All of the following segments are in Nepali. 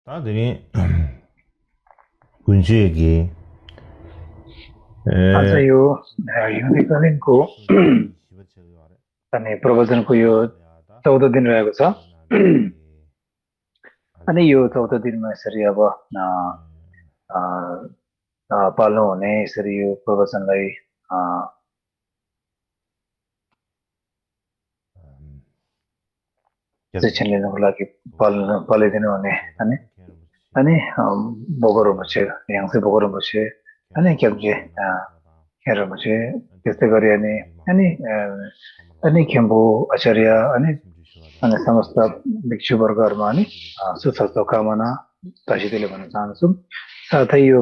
다들이 군시 얘기 आजयो हिउँदीको दिनको अनि प्रवचनको यो 14 दिन रहेको छ अनि यो 14 दिनमा यसरी अब अ, पाल्नु हुने यसरी यो प्रवचनलाई शिक्षण लिनको लागि पालिदिनु हुने अनि बोगरमुछे याङसे बोगरमुछे अनि केब्जे हेरमुछे त्यस्तै गरी अनि खेम्बु आचार्य अनि समस्त भिक्षुवर्गहरूमा अनि सुस्वास्थ्य कामना तसितले भन्न चाहन्छु साथै यो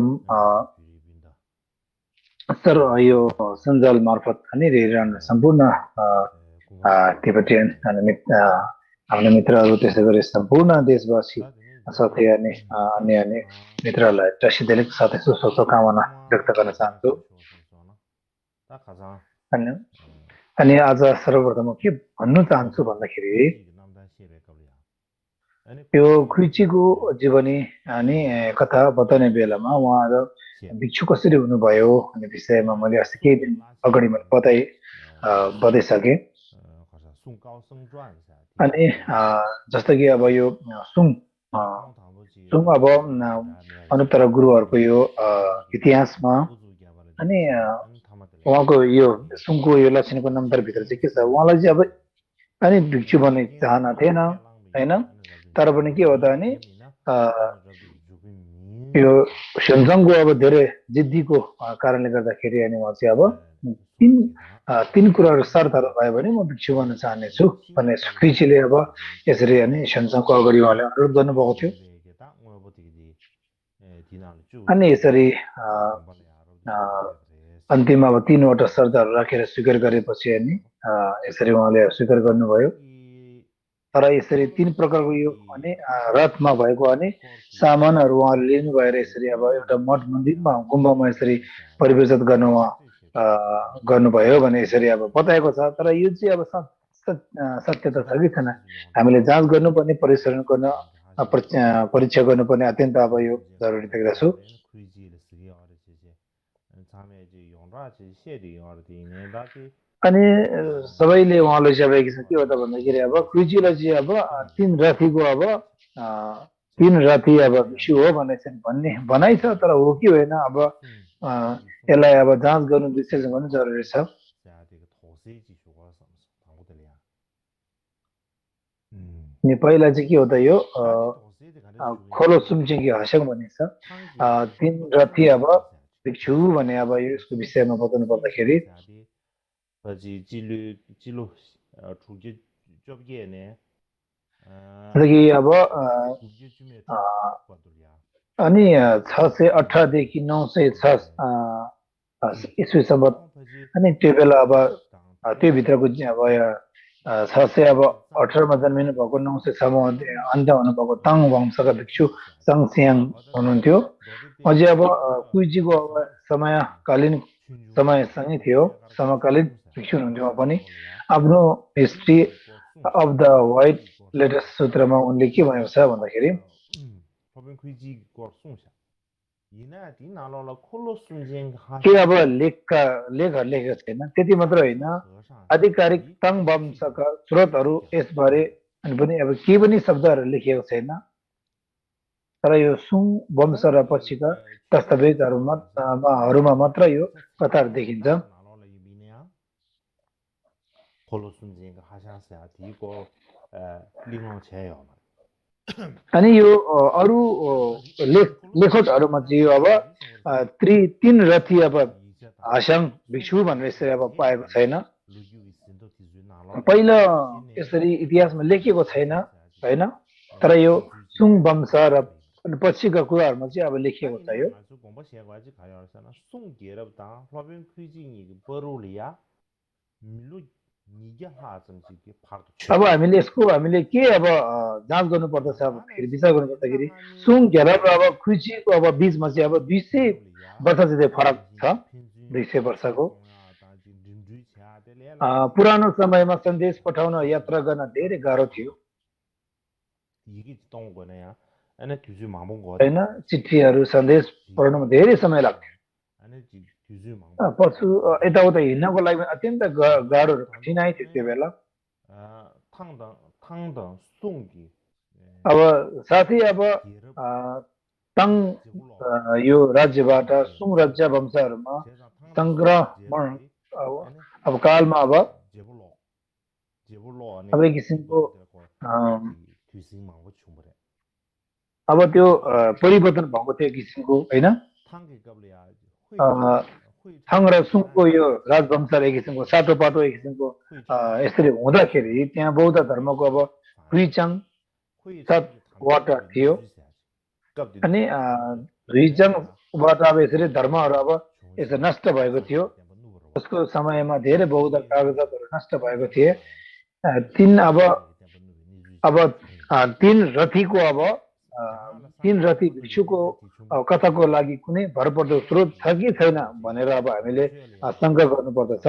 सर यो सञ्जाल मार्फत अनि हेरिरहने सम्पूर्ण तिब्बतीयन आफ्ना मित्रहरू त्यसै गरी सम्पूर्ण देशवासी साथै अन्य मित्रहरूलाई तसितले साथै सुस्वास्थ्य कामना व्यक्त गर्न चाहन्छु अनि आज सर्वप्रथम के भन्नु चाहन्छु भन्दाखेरि यो खुइचीको जीवनी अनि कथा बताउने बेलामा उहाँहरू भिक्षु कसरी हुनुभयो भन्ने विषयमा मैले अस्ति केही दिन अगाडि मैले बताइसकेँ अनि जस्तो कि अब यो सुङ अब अनुत्तर गुरुहरूको यो इतिहासमा अनि उहाँको यो सुङको यो लक्षणको नम्बरभित्र चाहिँ के छ उहाँलाई चाहिँ अब अनि भिक्षु बन्ने चाहना थिएन होइन तर पनि के हो त अनि यो सेन्जङको अब धेरै जिद्दीको कारणले गर्दाखेरि अनि उहाँ चाहिँ अब तीन कुराहरू शर्तहरू भयो भने म भिक्षु बन्न चाहनेछु भन्ने खुइचीले अब यसरी अनि सेन्जङको अगाडि उहाँले अनुरोध गर्नुभएको थियो अनि यसरी अन्तिम अब 3वटा शर्तहरू राखेर स्वीकार गरेपछि अनि यसरी उहाँले स्वीकार गर्नुभयो तर यसरी 3 प्रकारको यो अनि रथमा भएको अनि सामानहरू उहाँले लिनु भएर यसरी अब एउटा मठ मन्दिरमा गुम्बामा यसरी परिवर्तित गर्नुभयो भने यसरी अब बताएको छ तर यो चाहिँ अब सत्यता छ कि छैन हामीले जाँच गर्नुपर्ने परिशोधन गर्न परीक्षा गर्नुपर्ने अत्यन्त अब यो जरुरी देख्दछु अनि सबैले उहाँले चाहिँ अब के हो त भन्दाखेरि अब खुइचीलाई चाहिँ अब 3 रथीको अब 3 रथी अब भिक्षु हो भन्ने भनाइ छ तर हो कि होइन अब यसलाई अब जाँच गर्नु विश्लेषण गर्नु जरुरी छ अनि पहिला चाहिँ के हो त यो खोलो सुमचिङकी हस्याङ भनिन्छ 3 रथी अब भिक्षु भने अब यसको विषयमा बताउनु पर्दाखेरि अब अनि 618 देखि 906 ईस्वीसम्म अनि त्यो बेला अब त्यो भित्रको अब 618 मा जन्मिनु भएको 906 मा अन्त्य हुनुभएको ताङ वंशका भिक्षु सङस्याङ हुनुहुन्थ्यो अझै अब कुइचीको अब समकालीन समयसँगै थियो समकालीन भिक्षु हुनुहुन्थ्यो पनि आफ्नो history of the white latest सूत्रमा उनले के भनेको छ भन्दाखेरि के अब लेखहरू लेखेको छैन त्यति मात्र होइन आधिकारिक ताङ वंशका स्रोतहरू यसबारे पनि अब केही पनि शब्दहरू लेखिएको छैन तर यो सुङ वंश र पछिका दस्तावेजहरूमा मात्र यो कथाहरू देखिन्छ अनि यो अरू लेखकहरूमा चाहिँ यो अब 3 रथी अब हास्याङ भिक्षु भनेर यसरी अब पाएको छैन पहिला यसरी इतिहासमा लेखिएको छैन होइन तर यो सुङ वंश र पछिका कुराहरूमा चाहिँ अब लेखिएको छ यो अब हामीले के अब जाँच गर्नुपर्दछ अब फेरि विचार गर्नुपर्दाखेरि सुङ घेरा र अब खुइचीको अब बीचमा चाहिँ अब 200 वर्ष चाहिँ फरक छ 200 वर्षको पुरानो समयमा सन्देश पठाउन यात्रा गर्न धेरै गाह्रो थियो होइन चिठीहरू सन्देश पढ्नुमा धेरै समय लाग्थ्यो पशु यताउता हिँड्नको लागि पनि अत्यन्त गाह्रो र कठिनाइ थियो त्यो बेला अब साथै अब तङ यो राज्यबाट सुङ राज्य वंशहरूमा संक्रमण अब कालमा अब एक किसिमको अब त्यो परिवर्तन भएको थियो एक किसिमको होइन थाङ र सुङको यो राजवंशले एक किसिमको सातो पातो एक किसिमको यसरी हुँदाखेरि त्यहाँ बौद्ध धर्मको अब हुइचाङ सातवटा थियो अनि हुइचाङबाट अब यसरी धर्महरू अब यसरी नष्ट भएको थियो उसको समयमा धेरै बौद्ध कागजातहरू नष्ट भएको थिए तीन रथीको अब तीन रथी भिक्षुको कथाको लागि कुनै भरपर्दो स्रोत छ कि छैन भनेर अब हामीले शङ्का गर्नुपर्दछ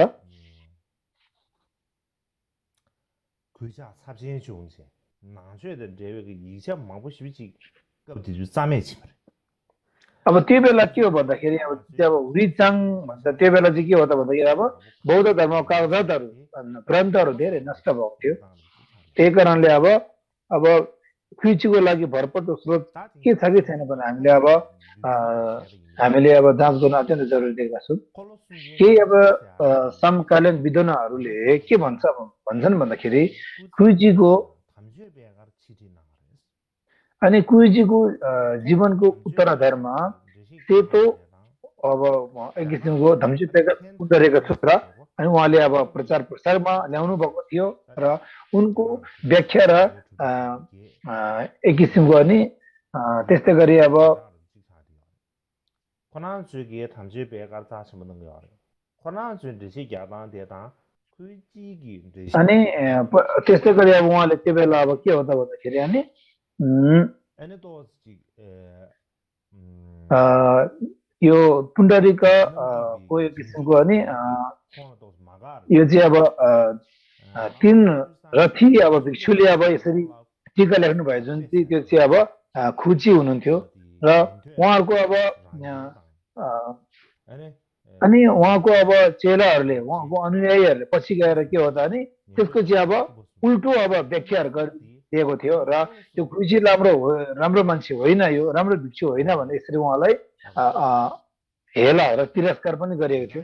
अब त्यो बेला के हो भन्दाखेरि अब हुइचाङ भन्दा त्यो बेला चाहिँ के हो त भन्दाखेरि अब बौद्ध धर्मको कागजातहरू ग्रन्थहरू धेरै नष्ट भएको थियो त्यही कारणले अब खुइचीको लागि भरपर्दो स्रोत के छ कि छैन भने हामीले अब जाँच गर्न अत्यन्त जरुरी देखेका छौँ केही अब समकालीन विद्वानहरूले के भन्छन् भन्दाखेरि खुइचीको अनि कुइजीको जीवनको उत्तराधारमा सेतो अब एक किसिमको धम्चुपेका उतरेको छोरा अनि उहाँले अब प्रचार प्रसारमा ल्याउनु भएको थियो र उनको व्याख्या र एक किसिमको अनि त्यस्तै गरी अब अनि त्यस्तै गरी अब उहाँले त्यो बेला अब के हो त भन्दाखेरि अनि यो पुण्डरीका को एक किसिमको अनि यो चाहिँ अब तीन रथी अब भिक्षुले अब यसरी टीका लेख्नु भयो जुन चाहिँ त्यो चाहिँ अब खुची हुनुहुन्थ्यो र उहाँहरूको अब अनि उहाँको अब चेलाहरूले उहाँको अनुयायीहरूले पछि गएर के हो त अनि त्यसको चाहिँ अब उल्टो अब व्याख्याहरू गरिदिएको थियो र त्यो खुची राम्रो मान्छे होइन यो राम्रो भिक्षु होइन भने यसरी उहाँलाई हेला र तिरस्कार पनि गरिएको थियो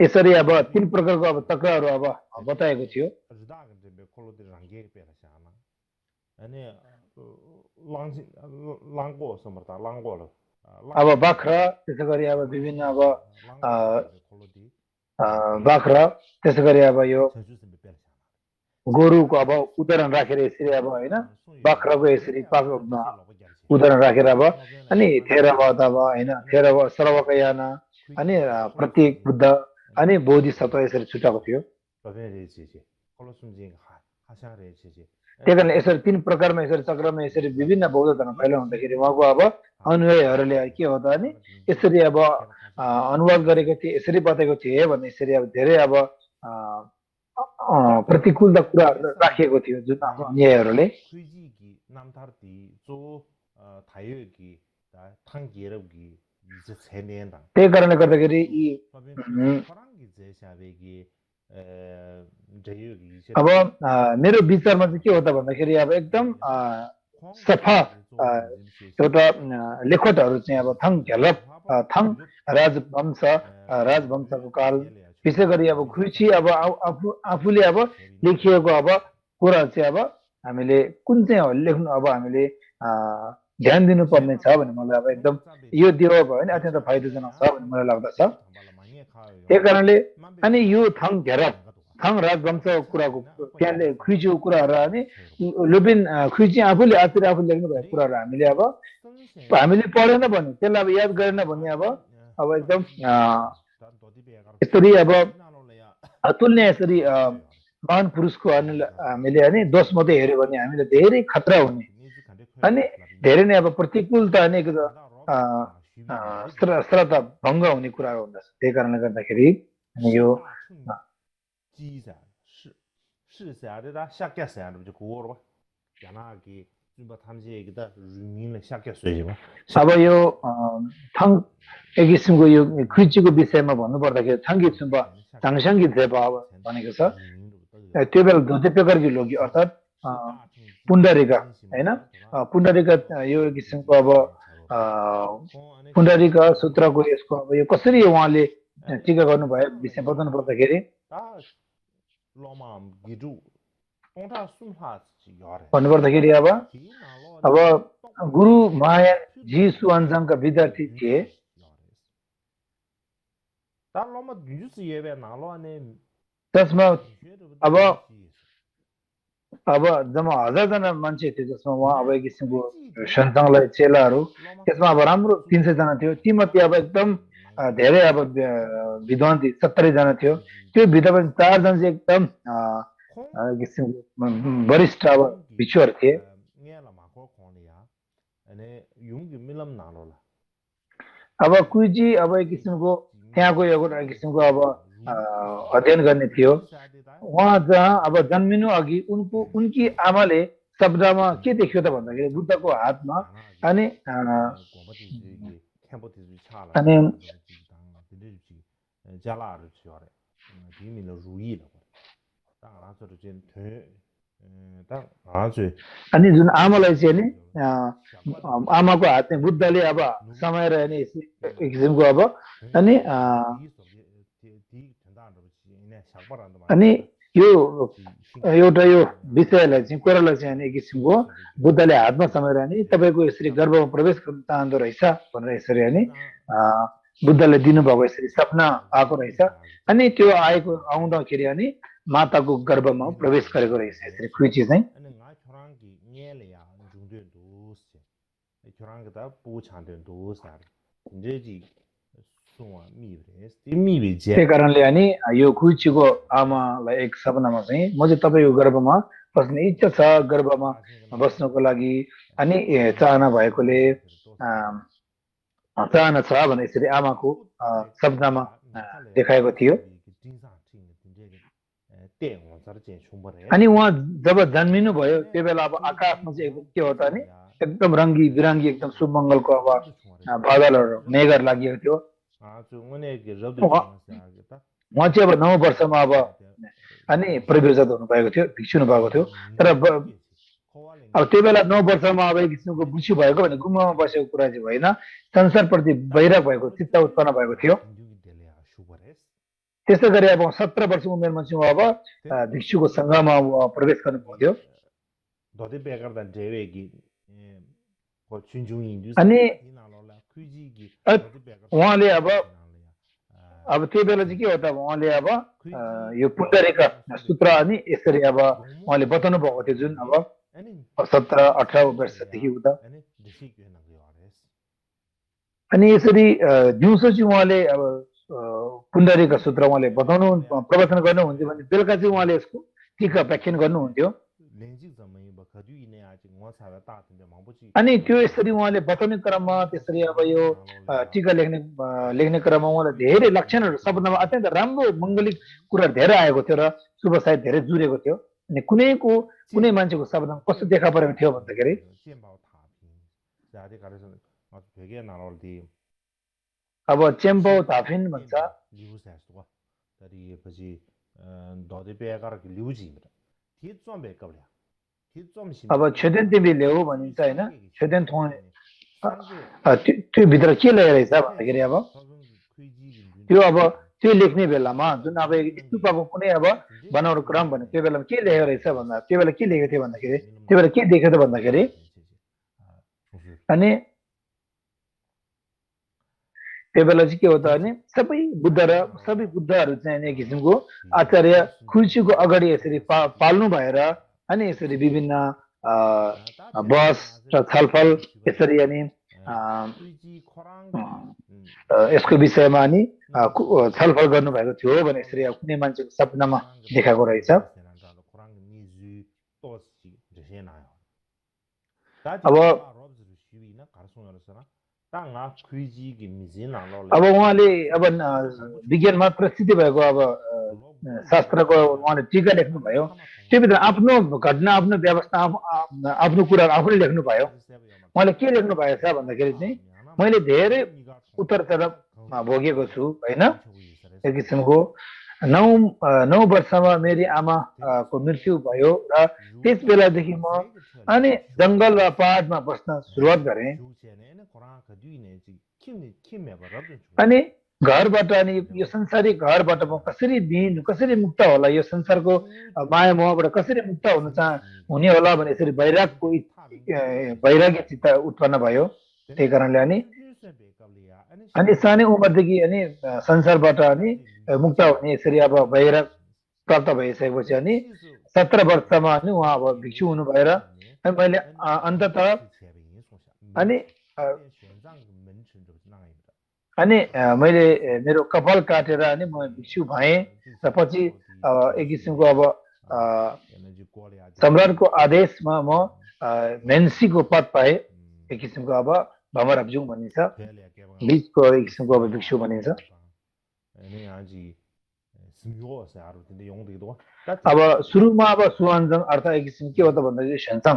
यसरी अब तीन प्रकारको अब तक्रारहरू अब बताएको थियो अब बाख्रा त्यसै गरी अब विभिन्न अब बाख्रा त्यसै गरी अब यो गोरुको अब उदाहरण राखेर यसरी अब होइन बाख्राको यसरी उदाहरण राखेर अब अनि थेरवाद अब होइन सर्वकयाना अनि प्रत्येक बुद्ध अनि बोधिसत्व यसरी छुट्याएको थियो त्यही कारण यसरी तीन प्रकारमा यसरी चक्रमा यसरी विभिन्न बौद्ध धर्म फैलाउँदाखेरि उहाँको अब अनुयायीहरूले के हो त अनि यसरी अब अनुवाद गरेको थिए यसरी बताएको थिए भने यसरी अब धेरै अब प्रतिकूलता कुरा राखिएको थियो जुन आफ्नो अनुयायीहरूले त्यही कारणले गर्दाखेरि अब मेरो विचारमा चाहिँ के हो त भन्दाखेरि अब एकदम सफा एउटा लेखोटहरू चाहिँ अब थङ राजवंशको काल विशेष गरी अब खुइची अब आफूले अब लेखिएको अब कुरा चाहिँ अब हामीले कुन चाहिँ लेख्नु अब हामीले ध्यान दिनुपर्ने छ भने मलाई अब एकदम यो दियो भयो भने अत्यन्त फाइदाजनक छ भन्ने मलाई लाग्दछ त्यही कारणले अनि यो थङ राजवंशको कुराको त्यहाँले खुइचीको कुराहरू अनि लुबिन खुइची आफूले लेख्नु भएको कुराहरू हामीले पढेन भने त्यसलाई अब याद गरेन भने अब एकदम यसरी अब अतुल्य यसरी महान पुरुषको हामीले अनि दोष मात्रै हेऱ्यो भने हामीलाई धेरै खतरा हुने अनि धेरै नै अब प्रतिकूलता अनि श्रद्धा भङ्ग हुने कुराहरू हुँदछ त्यही कारणले गर्दाखेरि अनि यो 鸡噻，是噻的，下个噻，不就过了吧？讲那个，就把他们这个的人民来下个水嘛。 अब यो थङ एक किसिमको यो कृषिको विषयमा भन्नुपर्दाखेरि थङ्गित सुम्प चाङसाङ्गित जेपाव भनेको छ त्यो बेला धोते प्रकारकी लोगी अर्थात् पुण्डरीका हैन पुण्डरीका यो किसिमको अब पुण्डरीका सूत्रको यसको अब यो कसरी उहाँले टीका गर्नुभयो विषय बताउनु पर्दाखेरि भन्नुपर्दाखेरि अब गुरु महायान जी सुवान्जाङका विद्यार्थी थिए त्यसमा अब जम्मा 1000 जना मान्छे थियो जसमा उहाँ अब एक किसिमको सन्ताङलाई चेलाहरू त्यसमा अब राम्रो 300 जना थियो तीमध्ये अब एकदम धेरै अब विद्वान 70 जना थियो त्यो भित्रमा 4 जना चाहिँ एकदम किसिमको वरिष्ठ अब भिक्षुहरू थिए अब कुइजी अब एक किसिमको त्यहाँको एउटा किसिमको अब अध्ययन गर्ने थियो उहाँ जहाँ अब जन्मिनु अघि उनकी आमाले शब्दमा के देख्यो त भन्दाखेरि बुद्धको हातमा अनि अनि जुन आमालाई चाहिँ नि आमाको हात चाहिँ बुद्धले अब समाएर नि एक किसिमको अब अनि यो एउटा यो विषयलाई चाहिँ कुरालाई चाहिँ एक किसिमको बुद्धले हातमा समाएर नि तपाईको यसरी गर्भमा प्रवेश गर्न चाहँदो रहेछ भनेर यसरी अनि बुद्धले दिनुभएको यसरी सपना आएको रहेछ अनि त्यो आएको आउँदाखेरि अनि माताको गर्भमा प्रवेश गरेको रहेछ यसरी खुइची चाहिँ त्यही कारणले अनि यो खुइचीको आमालाई एक सपनामा चाहिँ म चाहिँ तपाईको गर्भमा बस्ने इच्छा छ गर्भमा बस्नको लागि अनि चाहना भएकोले चाहना छ भने यसरी आमाको सपनामा देखाएको थियो अनि उहाँ जब जन्मिनु भयो त्यो बेला अब आकाशमा चाहिँ के हो त नि एकदम रङ्गी बिरङ्गी एकदम शुभ मङ्गलको अब बादलहरू मेघहरू लागिएको थियो उहाँ चाहिँ अब 9 वर्षमा अब अनि प्रवेशित हुनुभएको थियो भिक्षुनु भएको थियो तर अब त्यो बेला 9 वर्षमा अब एक किसिमको बुझ्यु भएको भने गुम्बामा बसेको कुरा चाहिँ होइन संसारप्रति वैराग भएको चित्त उत्पन्न भएको थियो त्यसै गरी अब 17 वर्ष उमेरमा चाहिँ अब भिक्षुको सङ्घमा प्रवेश गर्नुभएको थियो अनि उहाँले अब त्यो बेला चाहिँ के हो त उहाँले अब यो पुण्डरीका सूत्र अनि यसरी अब उहाँले बताउनु भएको थियो जुन अब 17-18 वर्षदेखि उता अनि यसरी दिउँसो चाहिँ उहाँले अब पुण्डरीका सूत्र उहाँले बताउनु प्रवचन गर्नुहुन्थ्यो भने बेलुका चाहिँ उहाँले यसको टीका व्याख्यान गर्नुहुन्थ्यो अनि त्यो यसरी उहाँले बताउने क्रममा त्यसरी अब यो टीका लेख्ने क्रममा उहाँले धेरै लक्षणहरू शब्दमा अत्यन्त राम्रो मङ्गलिक कुराहरू धेरै आएको थियो र शुभ सायद धेरै जुरेको थियो अनि कुनै मान्छेको शब्दमा कस्तो देखा परेको थियो भन्दाखेरि अब चेम्पो थाफिन भन्छ अब छेदेन तिमी ल्याऊ भनिन्छ होइन छेदेन त्यो भित्र के रहेछ भन्दाखेरि अब त्यो लेख्ने बेलामा जुन अब स्तूपको कुनै अब बनाउने क्रम भने त्यो बेलामा के लेखेको रहेछ भन्दा त्यो बेला के लेखेको थियो भन्दाखेरि त्यो बेला के देख्यो त भन्दाखेरि अनि त्यो बेला चाहिँ के हो त भने सबै बुद्धहरू चाहिँ एक किसिमको आचार्य खुर्सीको अगाडि यसरी पाल्नु भएर अनि यसरी विभिन्न बस र छलफल यसरी अनि यसको विषयमा अनि छलफल गर्नुभएको थियो भने यसरी कुनै मान्छेको सपनामा देखाएको रहेछ अब तांगा खुइजी की मिजिन आलो अब ले उहाँले अब विज्ञानमा प्रसिद्धि भएको अब शास्त्रको उहाँले टीका लेख्नुभयो त्योभित्र आफ्नो घटना आफ्नो व्यवस्था आफ्नो कुरा आफूले लेख्नु भयो उहाँले के लेख्नु भएको छ भन्दाखेरि चाहिँ मैले धेरै उतार चढाव भोगेको छु होइन एक किसिमको 9 वर्षमा मेरी आमा को मृत्यु भयो र त्यस बेलादेखि म अनि जङ्गल वा पहाडमा बस्न सुरुवात गरेँ अनि घरबाट अनि यो संसारिक घरबाट म कसरी मुक्त होला यो संसारको माया मोहबाट कसरी मुक्त हुने होला भने यसरी वैराग्य चित्त उत्पन्न भयो त्यही कारणले अनि सानै उमेरदेखि अनि संसारबाट अनि मुक्त हुने यसरी अब वैराग प्राप्त भइसकेपछि अनि 17 वर्षमा अनि उहाँ अब भिक्षु हुनु भएर मैले अन्ततः अनि मैले मेरो कपाल काटेर अनि म भिक्षु भएँ र पछि एक किसिमको अब सम्राटको आदेशमा म मेन्सीको पद पाएँ एक किसिमको अब भमरब्जुङ भनिन्छ बिचको एक किसिमको अब भिक्षु भनिन्छ अब सुरुमा अब सुवान्जङ अर्थ एक किसिम के हो त भन्दाखेरि सेन्साङ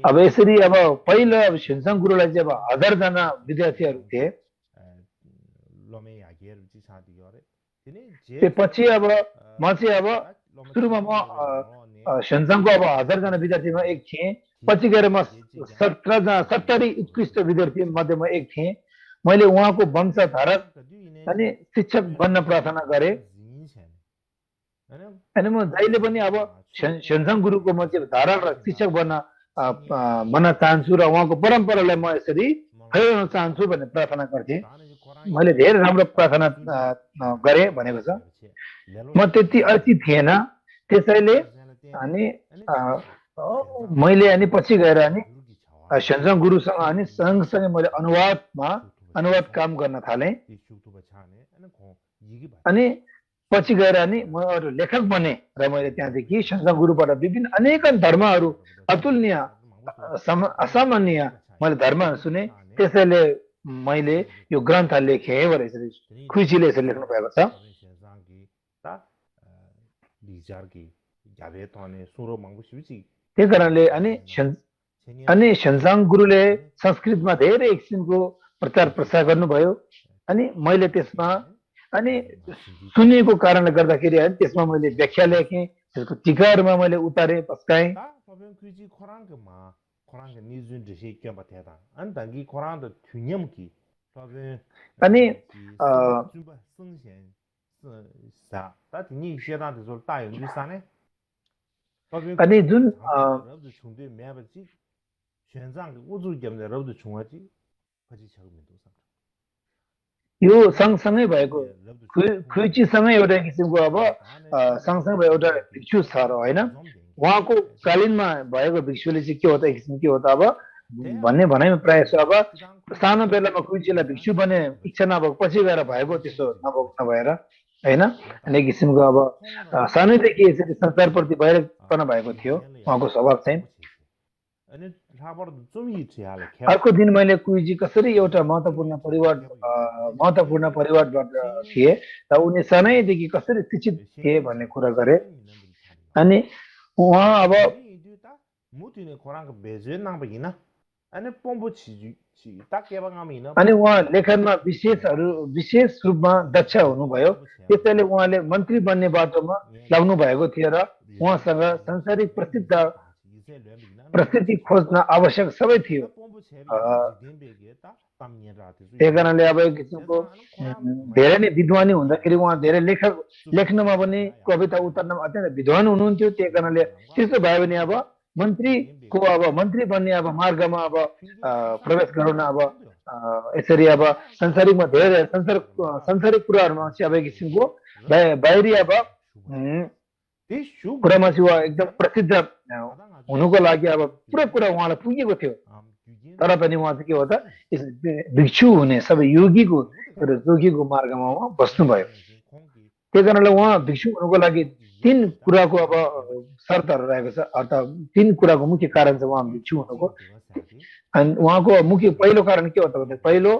अब यसरी अब पहिलो अब सेन्साङ गुरुलाई चाहिँ अब 1000 जना विद्यार्थीहरू थिए त्यसपछि अब म चाहिँ अब सुरुमा म सेन्साङको अब 1000 जना विद्यार्थीमा एक थिएँ पछि गएर म 70 उत्कृष्ट विद्यार्थी मध्ये म एक थिएँ मैले उहाँको वंशधारक अनि शिक्षक बन्न प्रार्थना गरेँ अनि म जहिले पनि अब सेन्साङ गुरुको म चाहिँ धारण र शिक्षक बन्न चाहन्छु र उहाँको परम्परालाई म यसरी फैलाउन चाहन्छु भन्ने प्रार्थना गर्थेँ मैले धेरै राम्रो प्रार्थना गरेँ भनेको छ म त्यति अल्छी थिएन त्यसैले अनि मैले अनि पछि गएर अनि सेन्साङ गुरुसँग अनि सँगसँगै मैले अनुवाद काम गर्न थालेँ अनि पछि गएर अनि म एउटा लेखक बने र मैले त्यहाँदेखि सेन्साङ गुरुबाट विभिन्न अनेकन धर्महरू अतुलनीय असामान्य मैले धर्महरू सुने त्यसैले मैले यो ग्रन्थ लेखेँ भनेर यसरी खुसीले यसरी लेख्नु भएको छ त्यही कारणले अनि सेन्साङ गुरुले संस्कृतमा धेरै किसिमको प्रचार प्रसार गर्नुभयो अनि मैले त्यसमा अनि सुनेको कारणले गर्दाखेरि त्यसमा मैले व्याख्या लेखेँ त्यसको टिकाहरूमा मैले उतारेँ पस्काएँ अनि अनि जुन यो सँगसँगै भएको खुइचीसँगै एउटा किसिमको अब सँगसँगै भएको एउटा भिक्षु छ र होइन उहाँको कालीनमा भएको भिक्षुले चाहिँ के हो त एक किसिम के हो त अब भन्ने भनाइमा प्रायः छ अब सानो बेलामा खुइचीलाई भिक्षु बन्ने इच्छा नभएको पछि गएर भएको त्यस्तो नभएर होइन अनि एक किसिमको अब सानैदेखि यसरी संसारप्रति वैराग्यपना भएको थियो उहाँको स्वभाव चाहिँ अर्को दिन मैले कुइजी कसरी एउटा महत्त्वपूर्ण परिवारबाट थिए र उनी सानैदेखि कसरी शिक्षित थिए भन्ने कुरा गरे अनि उहाँ अब अनि उहाँ लेखनमा विशेष रूपमा दक्ष हुनुभयो त्यसैले उहाँले मन्त्री बन्ने बाटोमा लाग्नु भएको थियो र उहाँसँग सांसारिक प्रसिद्धि खोज्न आवश्यक सबै थियो त्यही कारणले अब एक किसिमको धेरै नै विद्वानी हुँदाखेरि उहाँ धेरै लेख्नमा पनि कविता उतार्नमा अत्यन्त विद्वान हुनुहुन्थ्यो त्यही कारणले त्यस्तो भयो भने अब मन्त्री बन्ने अब मार्गमा अब प्रवेश गराउन अब यसरी अब संसारिकमा धेरै संसारिक कुराहरूमा चाहिँ अब एक किसिमको बाहिरी अब कुरामा चाहिँ उहाँ एकदम प्रसिद्ध हुनुको लागि अब पुरै कुरा उहाँलाई पुगेको थियो तर पनि उहाँ चाहिँ के हो त भिक्षु हुने सबै योगीको मार्गमा उहाँ बस्नुभयो त्यही कारणले उहाँ भिक्षु हुनुको लागि तीन कुराको अब शर्तहरू रहेको छ अर्थात् तीन कुराको मुख्य कारण चाहिँ उहाँ भिक्षु हुनुको अनि उहाँको मुख्य पहिलो कारण के हो त भन्दा पहिलो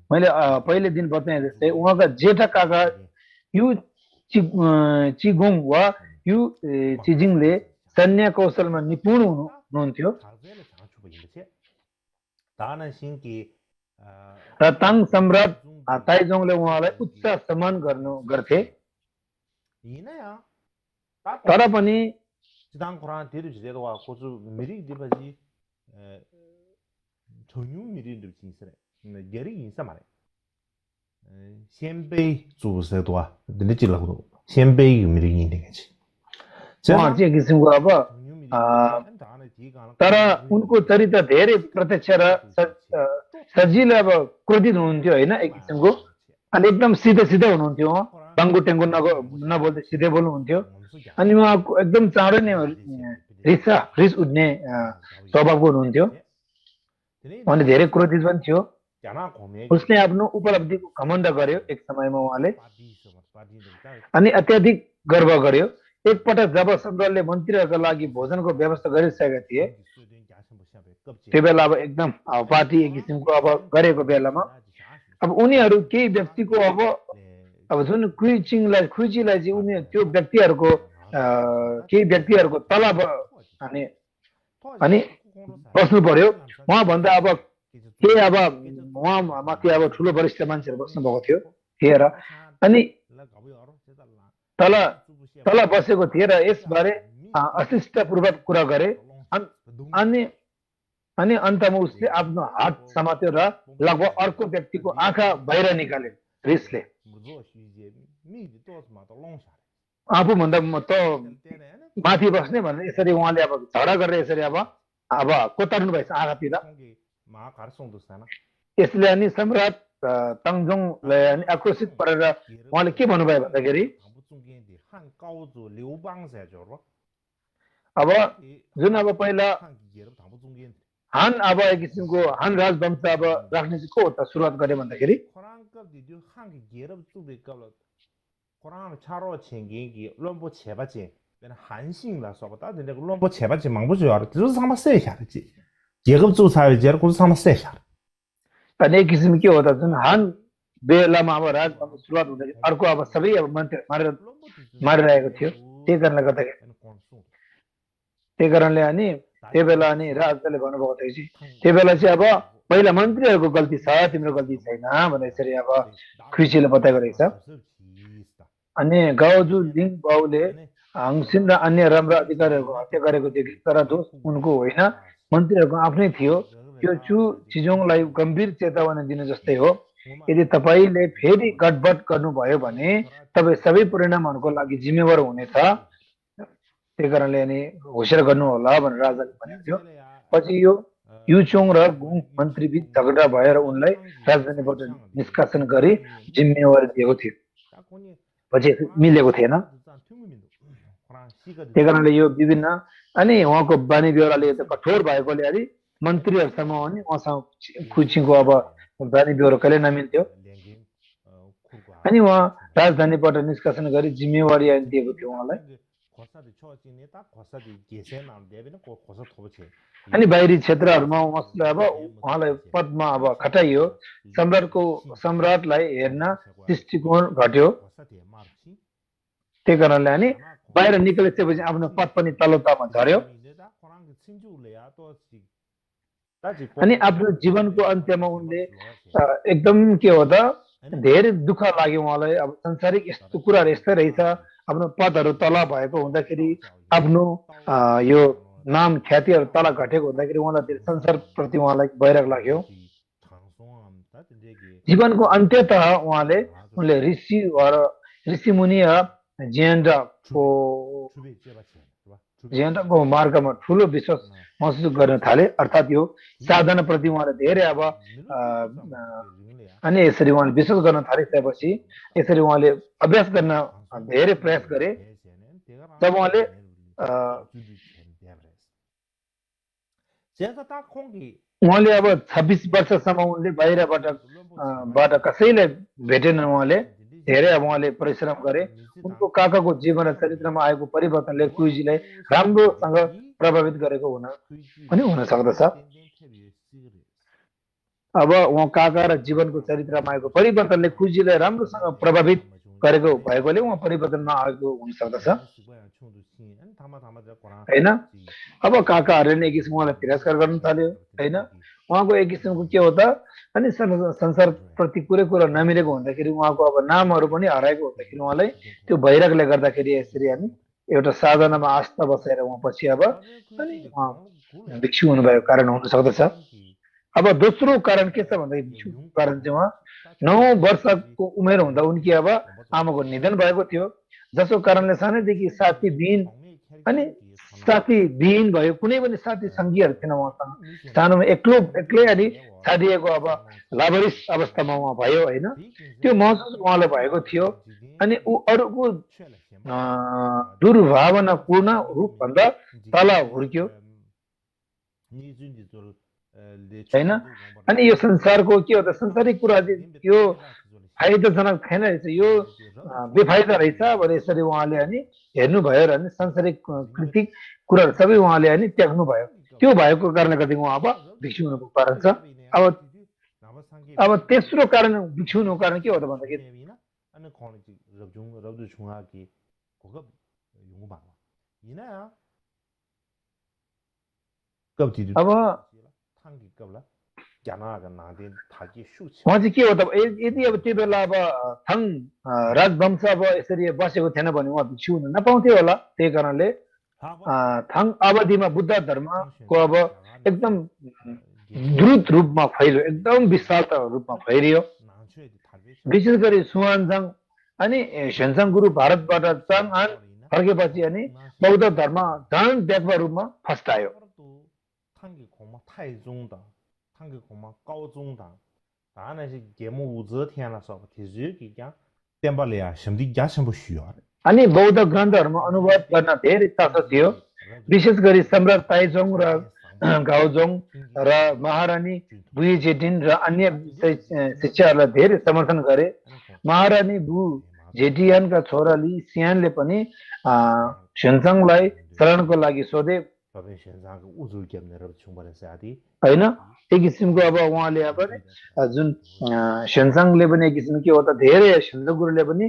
मैले पहिले दिन बताएँ जस्तै उहाँका जेठा काका यु चिगोङ वा यु चिजिङले सैन्य कौशलमा निपुण हुनुहुन्थ्यो र ताङ सम्राट ताइजोङले उहाँलाई उच्च सम्मान गर्थे तर पनि 지당 코란 대도 지대도와 고수 미리 디바지 전유 미리들 진실에 예리 인사 말해 선배 주세도와 늘지라고 선배 미리 인데겠지 उहाँ चाहिँ किसिमको अब तर उनको चरित्र धेरै प्रत्यक्ष र सजिलो अब क्रोधित हुनुहुन्थ्यो होइन एक किसिमको अनि एकदम सिधै सिधै हुनुहुन्थ्यो उहाँ टङ्गु टेङ्गु नबोल्दै सिधै बोल्नुहुन्थ्यो अनि उहाँको एकदम चाँडै नै रिस उठ्ने स्वभावको हुनुहुन्थ्यो उहाँले धेरै क्रोधित पनि थियो उसले आफ्नो उपलब्धिको घमण्ड गर्यो एक समयमा उहाँले अनि अत्याधिक गर्व गर्यो एकपटक जब सम्राटले मन्त्रीहरूका लागि भोजनको व्यवस्था गरिसकेका थिए त्यो बेला अब एकदम पार्टी एक किसिमको अब गरेको बेलामा अब उनीहरू केही व्यक्तिको अब जुन खुइचीलाई चाहिँ उनी त्यो व्यक्तिहरूको केही व्यक्तिहरूको तलब अनि बस्नु पर्यो उहाँभन्दा अब के अब उहाँ माथि अब ठुलो वरिष्ठ मान्छेहरू बस्नु भएको थियो र अनि तल बसेको थिए र यसबारे अशिष्टपूर्वक कुरा गरे अनि अन्तमा उसले आफ्नो हात समात्यो र लगभग अर्को व्यक्तिको आँखा बाहिर निकाल्यो रिसले आफूभन्दा त माथि बस्ने भनेर यसरी उहाँले अब झगडा गरेर यसरी अब कोतार्नु भएछ आँखातिर यसले अनि सम्राट ताङजोङलाई अनि आक्रोशित परेर उहाँले के भन्नुभयो भन्दाखेरि अब जुन अब पहिला हान अब एक किसिमको हान राजवंश अब राख्ने चाहिँ को हो त सुरुवात गरे भन्दाखेरि अनि एक किसिम के हो त जुन हान बेलामा अब राजवंश सुरुवात हुँदाखेरि अर्को अब सबै अब मान्छे मारिरहेको थियो त्यही कारणले अनि त्यो बेला अनि राजाले भन्नुभएको थियो कि त्यो बेला चाहिँ अब पहिला मन्त्रीहरूको गल्ती छ तिम्रो गल्ती छैन भनेर यसरी अब खुसीले बताएको रहेछ अनि गाउजु लिङ बाउले हाङसिन र अन्य राम्रा अधिकारीहरूको हत्या गरेको थियो तर दोष उनको होइन मन्त्रीहरूको आफ्नै थियो त्यो चु चिजोङलाई गम्भीर चेतावनी दिनु जस्तै हो यदि तपाईले फेरि गडबड गर्नुभयो भने तपाईँ सबै परिणामहरूको लागि जिम्मेवार हुनेछ त्यही कारणले अनि होसियार गर्नु होला भनेर राजाले भनेको थियो पछि यो युचोङ र गुङ मन्त्री बीच झगडा भएर उनलाई राजधानीबाट निष्कासन गरी जिम्मेवारी दिएको थियो पछि मिलेको थिएन त्यही कारणले यो विभिन्न अनि उहाँको बानी बेहोराले कठोर भएकोले अलि मन्त्रीहरूसम्म अनि उहाँसँग खुसीको अब बानी बेहोरा कहिले नमिल्थ्यो अनि उहाँ राजधानीबाट निष्कासन गरी जिम्मेवारी दिएको थियो उहाँलाई अनि बाहिरी क्षेत्रहरूमा उहाँलाई अब उहाँलाई पदमा अब खटाइयो सम्राटलाई हेर्न दृष्टिकोण घट्यो त्यही कारणले अनि बाहिर निक्लेपछि आफ्नो पद पनि तलतामा झर्यो अनि आफ्नो जीवनको अन्त्यमा उनले एकदम के हो त धेरै दुःख लाग्यो उहाँलाई अब संसारिक यस्तो कुराहरू यस्तै रहेछ आफ्नो पदहरू तल भएको हुँदाखेरि आफ्नो यो नाम ख्यातिहरू तल घटेको हुँदाखेरि उहाँलाई धेरै संसारप्रति उहाँलाई वैराग लाग्यो जीवनको अन्त्यतः उनले ऋषि मुनि ज्यान्डाको मार्गमा ठुलो विश्वास महसुस गर्न थाले अर्थात् यो साधना प्रति उहाँले धेरै अब अनि यसरी उहाँले विश्वास गर्न थालिसकेपछि यसरी उहाँले अभ्यास गर्न धेरै प्रयास गरे जब उहाँले अब 26 वर्षसम्म उनले बाहिरबाट कसैले भेटेन उहाँले धेरै अब उहाँले परिश्रम गरे उनको काकाको जीवन र चरित्रमा आएको परिवर्तनले कुइजीलाई राम्रोसँग प्रभावित गरेको पनि हुन सक्दछ अब उहाँ काका र जीवनको चरित्रमा आएको परिवर्तनले कुइजीलाई राम्रोसँग प्रभावित गरेको भएकोले उहाँ परिवर्तनमा आएको हुन सक्दछ हैन अब काकाहरूले एक किसिमको उहाँलाई तिरस्कार गर्न थाल्यो हैन उहाँको एक किसिमको के हो त अनि संसार प्रति कुरै कुरा नमिलेको हुँदाखेरि उहाँको अब नामहरू पनि हराएको हुँदाखेरि उहाँलाई त्यो भइरहेकोले गर्दाखेरि यसरी हामी एउटा साधनामा आस्था बसेर उहाँ पछि अब अनि भिक्षु हुनुभएको कारण हुन सक्दछ अब दोस्रो कारण के छ भन्दाखेरि भिक्षुको कारण चाहिँ उहाँ 9 वर्षको उमेर हुँदा उनकी अब आमाको निधन भएको थियो जसको कारणले सानैदेखि साथीविहीन अनि साथीविहीन भयो कुनै पनि साथी सङ्गीहरू थिएन उहाँसँग सानोमा एक्लै अनि छाडिएको अब लाभरिस अवस्थामा उहाँ भयो हैन त्यो महसुस उहाँलाई भएको थियो अनि ऊ अरूको दुर्भावनापूर्ण रूपभन्दा तल हुर्क्यो हैन अनि यो संसारको के हो त संसारिक कुरा यो फाइदाजनक थिएन रहेछ यो बेफाइदा रहेछ भनेर यसरी उहाँले अनि हेर्नुभयो र अनि संसारिक कृतिक कुराहरू सबै उहाँले अनि त्याग्नु भयो त्यो भएको कारणले गर्दा उहाँ अब भिक्षु हुनुको कारण छ अब तेस्रो कारण भिक्षु हुनुको कारण के हो त भन्दाखेरि अब उहाँ चाहिँ के हो त यदि अब त्यो बेला अब थाङ राजवंश अब यसरी बसेको थिएन भने उहाँ भिक्षु हुन नपाउँथ्यो होला त्यही कारणले थाङ अवधिमा बुद्ध धर्मको अब एकदम द्रुत रूपमा फैल्यो एकदम विशाल रूपमा फैलियो विशेष गरी सुवानजाङ अनि सेन्साङ गुरु भारतबाट चाङआन फर्केपछि अनि बौद्ध धर्म झन व्यापक रूपमा फस्टायो अनि बौद्ध ग्रन्थहरूमा अनुवाद गर्न धेरै चासो थियो विशेष गरी सम्राट ताइजोङ र गाओजोङ र महारानी बुइजेटिन र अन्य शिक्षाहरूलाई धेरै समर्थन गरे महारानी बु जेटियानका छोरा ली सियानले पनि सेन्साङलाई शरणको लागि सोधे हैन एक किसिमको अब उहाँले अब जुन सेन्साङले पनि एक किसिमको के हो त धेरै सेन्साङ गुरुले पनि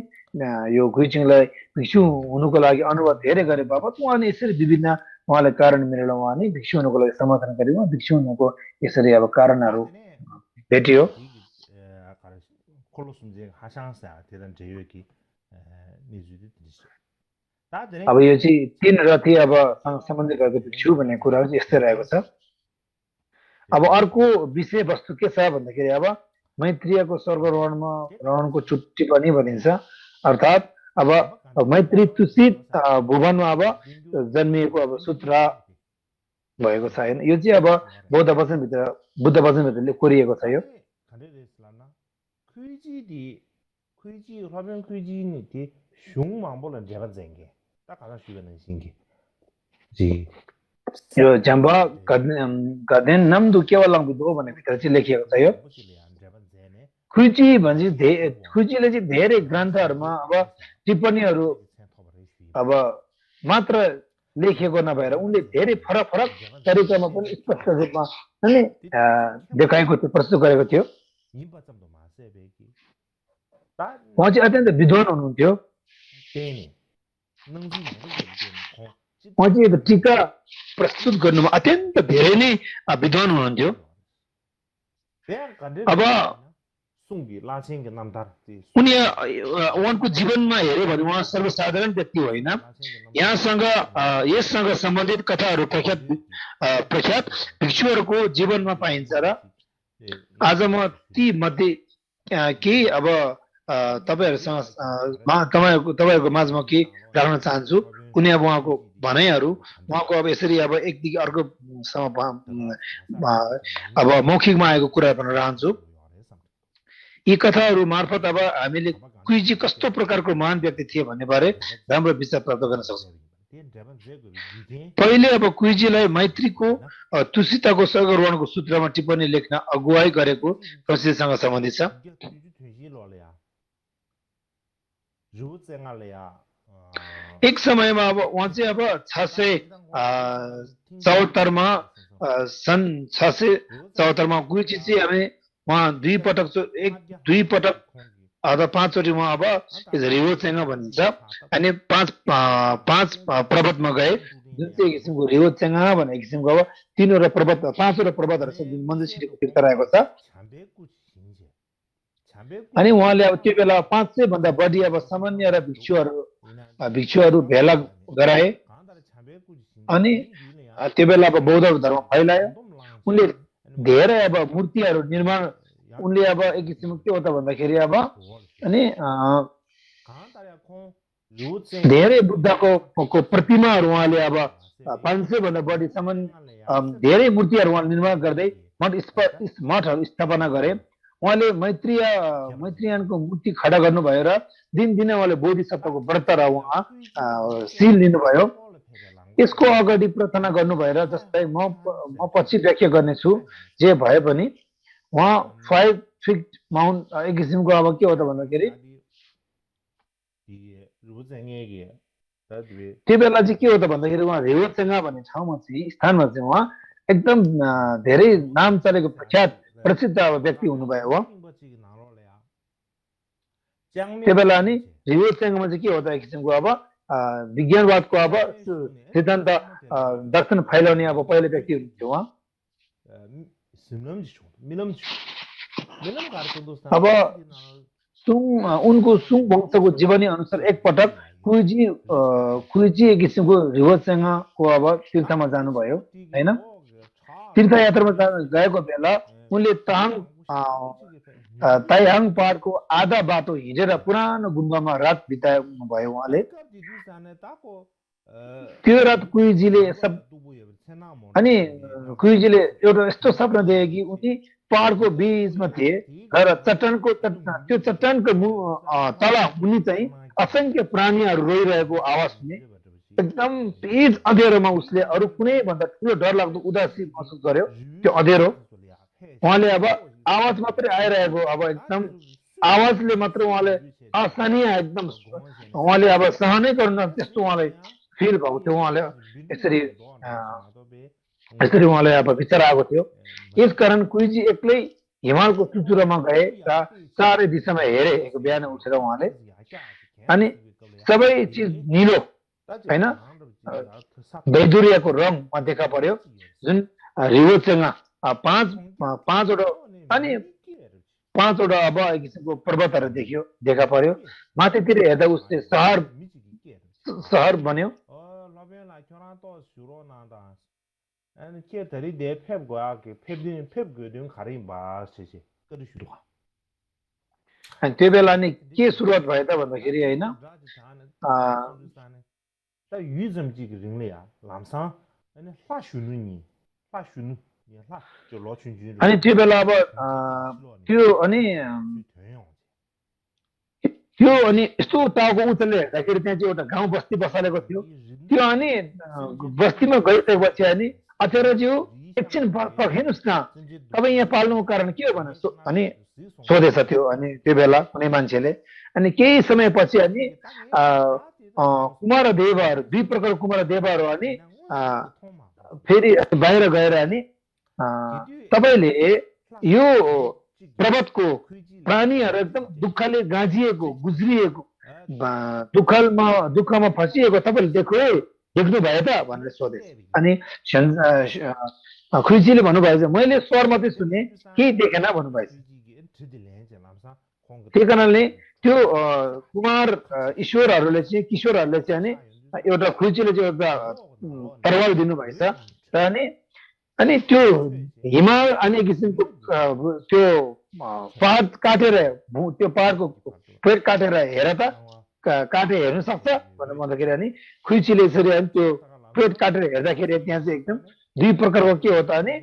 यो गुइचिङलाई भिक्षु हुनुको लागि अनुवाद धेरै गरे बापत उहाँले यसरी विभिन्न उहाँले कारण मिलेर उहाँले भिक्षु हुनुको लागि समर्थन गरे उहाँ भिक्षु हुनुको यसरी अब कारणहरू भेटियो अब यो चाहिँ 3 रथी अब सम्बन्धित भएको भिक्षु भन्ने कुराहरू चाहिँ यस्तै रहेको छ अब अर्को विषय वस्तु के छ भन्दाखेरि अब मैत्रीयको स्वर्गरोहणको छुट्टी पनि भनिन्छ अर्थात् अब मैत्री तुसित भुवनमा अब जन्मिएको अब सूत्र भएको छ हैन यो चाहिँ अब बुद्ध वचनभित्रले कोरिएको छ यो यो जम्बा गदेन नम्दु केवलङ बिदो भन्ने भित्र चाहिँ लेखिएको छ यो खुइजीले चाहिँ धेरै ग्रन्थहरूमा अब टिप्पणीहरू अब मात्र लेखिएको नभएर उनले धेरै फरक तरिकामा पनि स्पष्ट रूपमा अनि देखाएको थियो प्रस्तुत गरेको थियो उहाँ चाहिँ अत्यन्त विद्वान हुनुहुन्थ्यो उहाँ चाहिँ टीका प्रस्तुत गर्नुमा अत्यन्त धेरै नै विद्वान हुनुहुन्थ्यो अब उहाँको जीवनमा हेऱ्यो भने उहाँ सर्वसाधारण व्यक्ति होइन यससँग सम्बन्धित कथाहरू प्रख्यात भिक्षुहरूको जीवनमा पाइन्छ र आज म ती मध्ये केही अब तपाईँहरूको माझमा केही राख्न चाहन्छु कुनै अब उहाँको भनाइहरू उहाँको अब यसरी अब एकदेखि अर्कोसम्म अब मौखिकमा आएको कुरा भन्न चाहन्छु यी कथाहरू मार्फत अब हामीले कुइजी कस्तो प्रकारको महान व्यक्ति थिए भन्ने बारे राम्रो विचार प्राप्त गर्न सक्छौँ पहिले अब कुइजीलाई मैत्रीको तुसिताको स्वर्गरोहणको सूत्रमा टिप्पणी लेख्न अगुवाई गरेको प्रसिद्धसँग सम्बन्धित छ एक समयमा अब उहाँ चाहिँ अब 674 मा सन् 674 मा गुरुजी चाहिँ हामी उहाँ दुई पटक अथवा 5 चोटि उहाँ अब रिवोचेङ भनिन्छ अनि 5 पर्वतमा गए जुन चाहिँ किसिमको रिवोचेङ भन्ने किसिमको अब 3वटा पर्वत 5वटा पर्वतहरु छ जुन मन्जुसिटीको भित्र रहेको छ अनि उहाँले अब त्यो बेला 500 भन्दा बढी अब सामान्य र भिक्षुहरू भेला गराए अनि त्यो बेला अब बौद्ध धर्म फैलायो उनले धेरै अब मूर्तिहरू निर्माण उनले अब एक किसिमको के हो त भन्दाखेरि अब अनि धेरै बुद्धको प्रतिमाहरू उहाँले अब 500 भन्दा बढी सामान्य धेरै मूर्तिहरू उहाँले निर्माण गर्दै मठहरू स्थापना गरे उहाँले मैत्रीयानको मूर्ति खडा गर्नुभयो र दिनदिनै उहाँले बोधिसत्वको व्रत र उहाँ सील लिनुभयो यसको अगाडि प्रार्थना गर्नु भएर जस्तै म पछि व्याख्या गर्नेछु जे भए पनि उहाँ 5 फिट माउन्ट एक किसिमको अब के हो त भन्दाखेरि त्यो बेला चाहिँ के हो त भन्दाखेरि उहाँ रिवोचेङ भन्ने ठाउँमा चाहिँ स्थानमा चाहिँ उहाँ एकदम धेरै नाम चलेको प्रख्यात प्रसिद्ध अब व्यक्ति हुनुभयो हो त्यो बेला नि रिवोचेङमा चाहिँ के हो त एक किसिमको अब विज्ञानवादको अब सिद्धान्त दर्शन फैलाउने अब पहिलो व्यक्ति हुनुहुन्थ्यो उहाँ अब उनको सुङ वंशको जीवनी अनुसार एकपटक कुइजी एक किसिमको रिवोचेङको अब तीर्थमा जानुभयो हैन तीर्थयात्रामा गएको बेला उनले ताइहाङ पहाडको आधा बाटो हिँडेर पुरानो गुम्बामा रात बिताउनु भयो उहाँले त्यो रात कुइजीले अनि कुइजीले एउटा यस्तो सपना देखे कि उनी पहाडको बीचमा थिए र त्यो चट्टानको तल मुनि चाहिँ असंख्य प्राणीहरू रोइरहेको आवाज सुने एकदम तेज अँध्यारोमा उसले अरू कुनै भन्दा ठुलो डरलाग्दो उदासी महसुस गर्यो त्यो अँध्यारो उहाँले अब आवाज मात्रै आइरहेको अब एकदम आवाजले मात्र उहाँले असहनीय एकदम उहाँले अब सहनै गर्न त्यस्तो उहाँलाई फिल भएको थियो उहाँले यसरी उहाँले अब विचार आएको थियो यसकारण कुइजी एक्लै हिमालको चुचुरोमा गए र चारै दिशामा हेरे बिहान उठेर उहाँले अनि सबै चिज निलो हैन दैदुरियाको रङमा देखा पर्यो जुन रिवोचेङ पाँचवटा अनि 5वटा अब एक किसिमको पर्वतहरू देखा पर्यो माथितिर हेर्दा उसले सहर बन्यो अनि त्यो बेला नि के सुरुवात भयो त भन्दाखेरि हैन अनि त्यो बेला अब त्यो अनि यस्तो टाउको उचालेर हेर्दाखेरि त्यहाँ चाहिँ एउटा गाउँ बस्ती बसालेको थियो त्यो अनि बस्तीमा गइसकेपछि अनि अचेरज्यू एकछिन पर्खिनुहोस् न तपाईँ यहाँ पाल्नुको कारण के हो भनेर अनि सोधेछ त्यो अनि त्यो बेला कुनै मान्छेले अनि केही समयपछि अनि कुमारदेवहरू दुई प्रकारको कुमारदेवहरू अनि फेरि बाहिर गएर अनि तपाईले यो पर्वतको प्राणीहरू एकदम दुःखले गाँजिएको गुज्रिएको दुःखमा फसिएको तपाईँले देख्नु भयो त भनेर सोधे अनि खुइजीले भन्नुभएछ मैले स्वर मात्रै सुने केही देखेन भन्नुभएछ त्यही कारणले त्यो कुमार ईश्वरहरूले चाहिँ किशोरहरूले चाहिँ अनि एउटा खुइजीले चाहिँ एउटा तरवार दिनुभएछ र अनि त्यो हिमाल अनि किसिमको त्यो पहाड काटेर त्यो पहाडको पेट काटेर हेर त काटेर हेर्न सक्छ भनेर भन्दाखेरि अनि खुइचीले यसरी अनि त्यो पेट काटेर हेर्दाखेरि त्यहाँ चाहिँ एकदम दुई प्रकारको के हो त अनि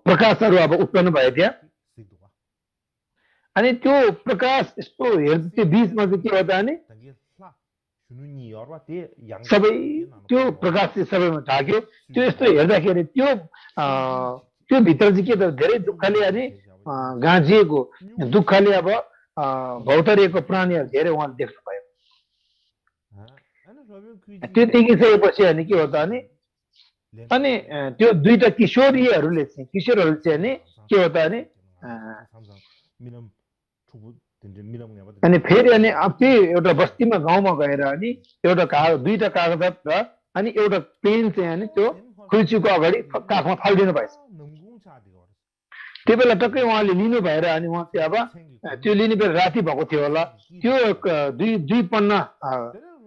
प्रकाशहरू अब उत्पन्न भयो त्यहाँ अनि त्यो प्रकाश यस्तो हेर्दा त्यो बिचमा चाहिँ के हो त अनि सबै त्यो प्रकाश चाहिँ सबैमा ढाक्यो त्यो यस्तो हेर्दाखेरि त्यो भित्र चाहिँ के त धेरै दुःखले अनि गाँजिएको दुःखले अब भौतरिएको प्राणीहरू धेरै उहाँले देख्नुभयो अनि रवि त्यो देखिसकेपछि अनि के हो त अनि त्यो दुईटा किशोरहरूले चाहिँ नि के हो त अनि फेरि अनि त्यो एउटा बस्तीमा गाउँमा गएर अनि एउटा दुईटा कागजात र अनि एउटा पेन चाहिँ अनि त्यो खुर्चीको अगाडि काखमा फालिदिनु भएछ त्यो बेला टक्कै उहाँले लिनु भएर अनि उहाँ चाहिँ अब त्यो लिने बेला राति भएको थियो होला त्यो दुई पन्ना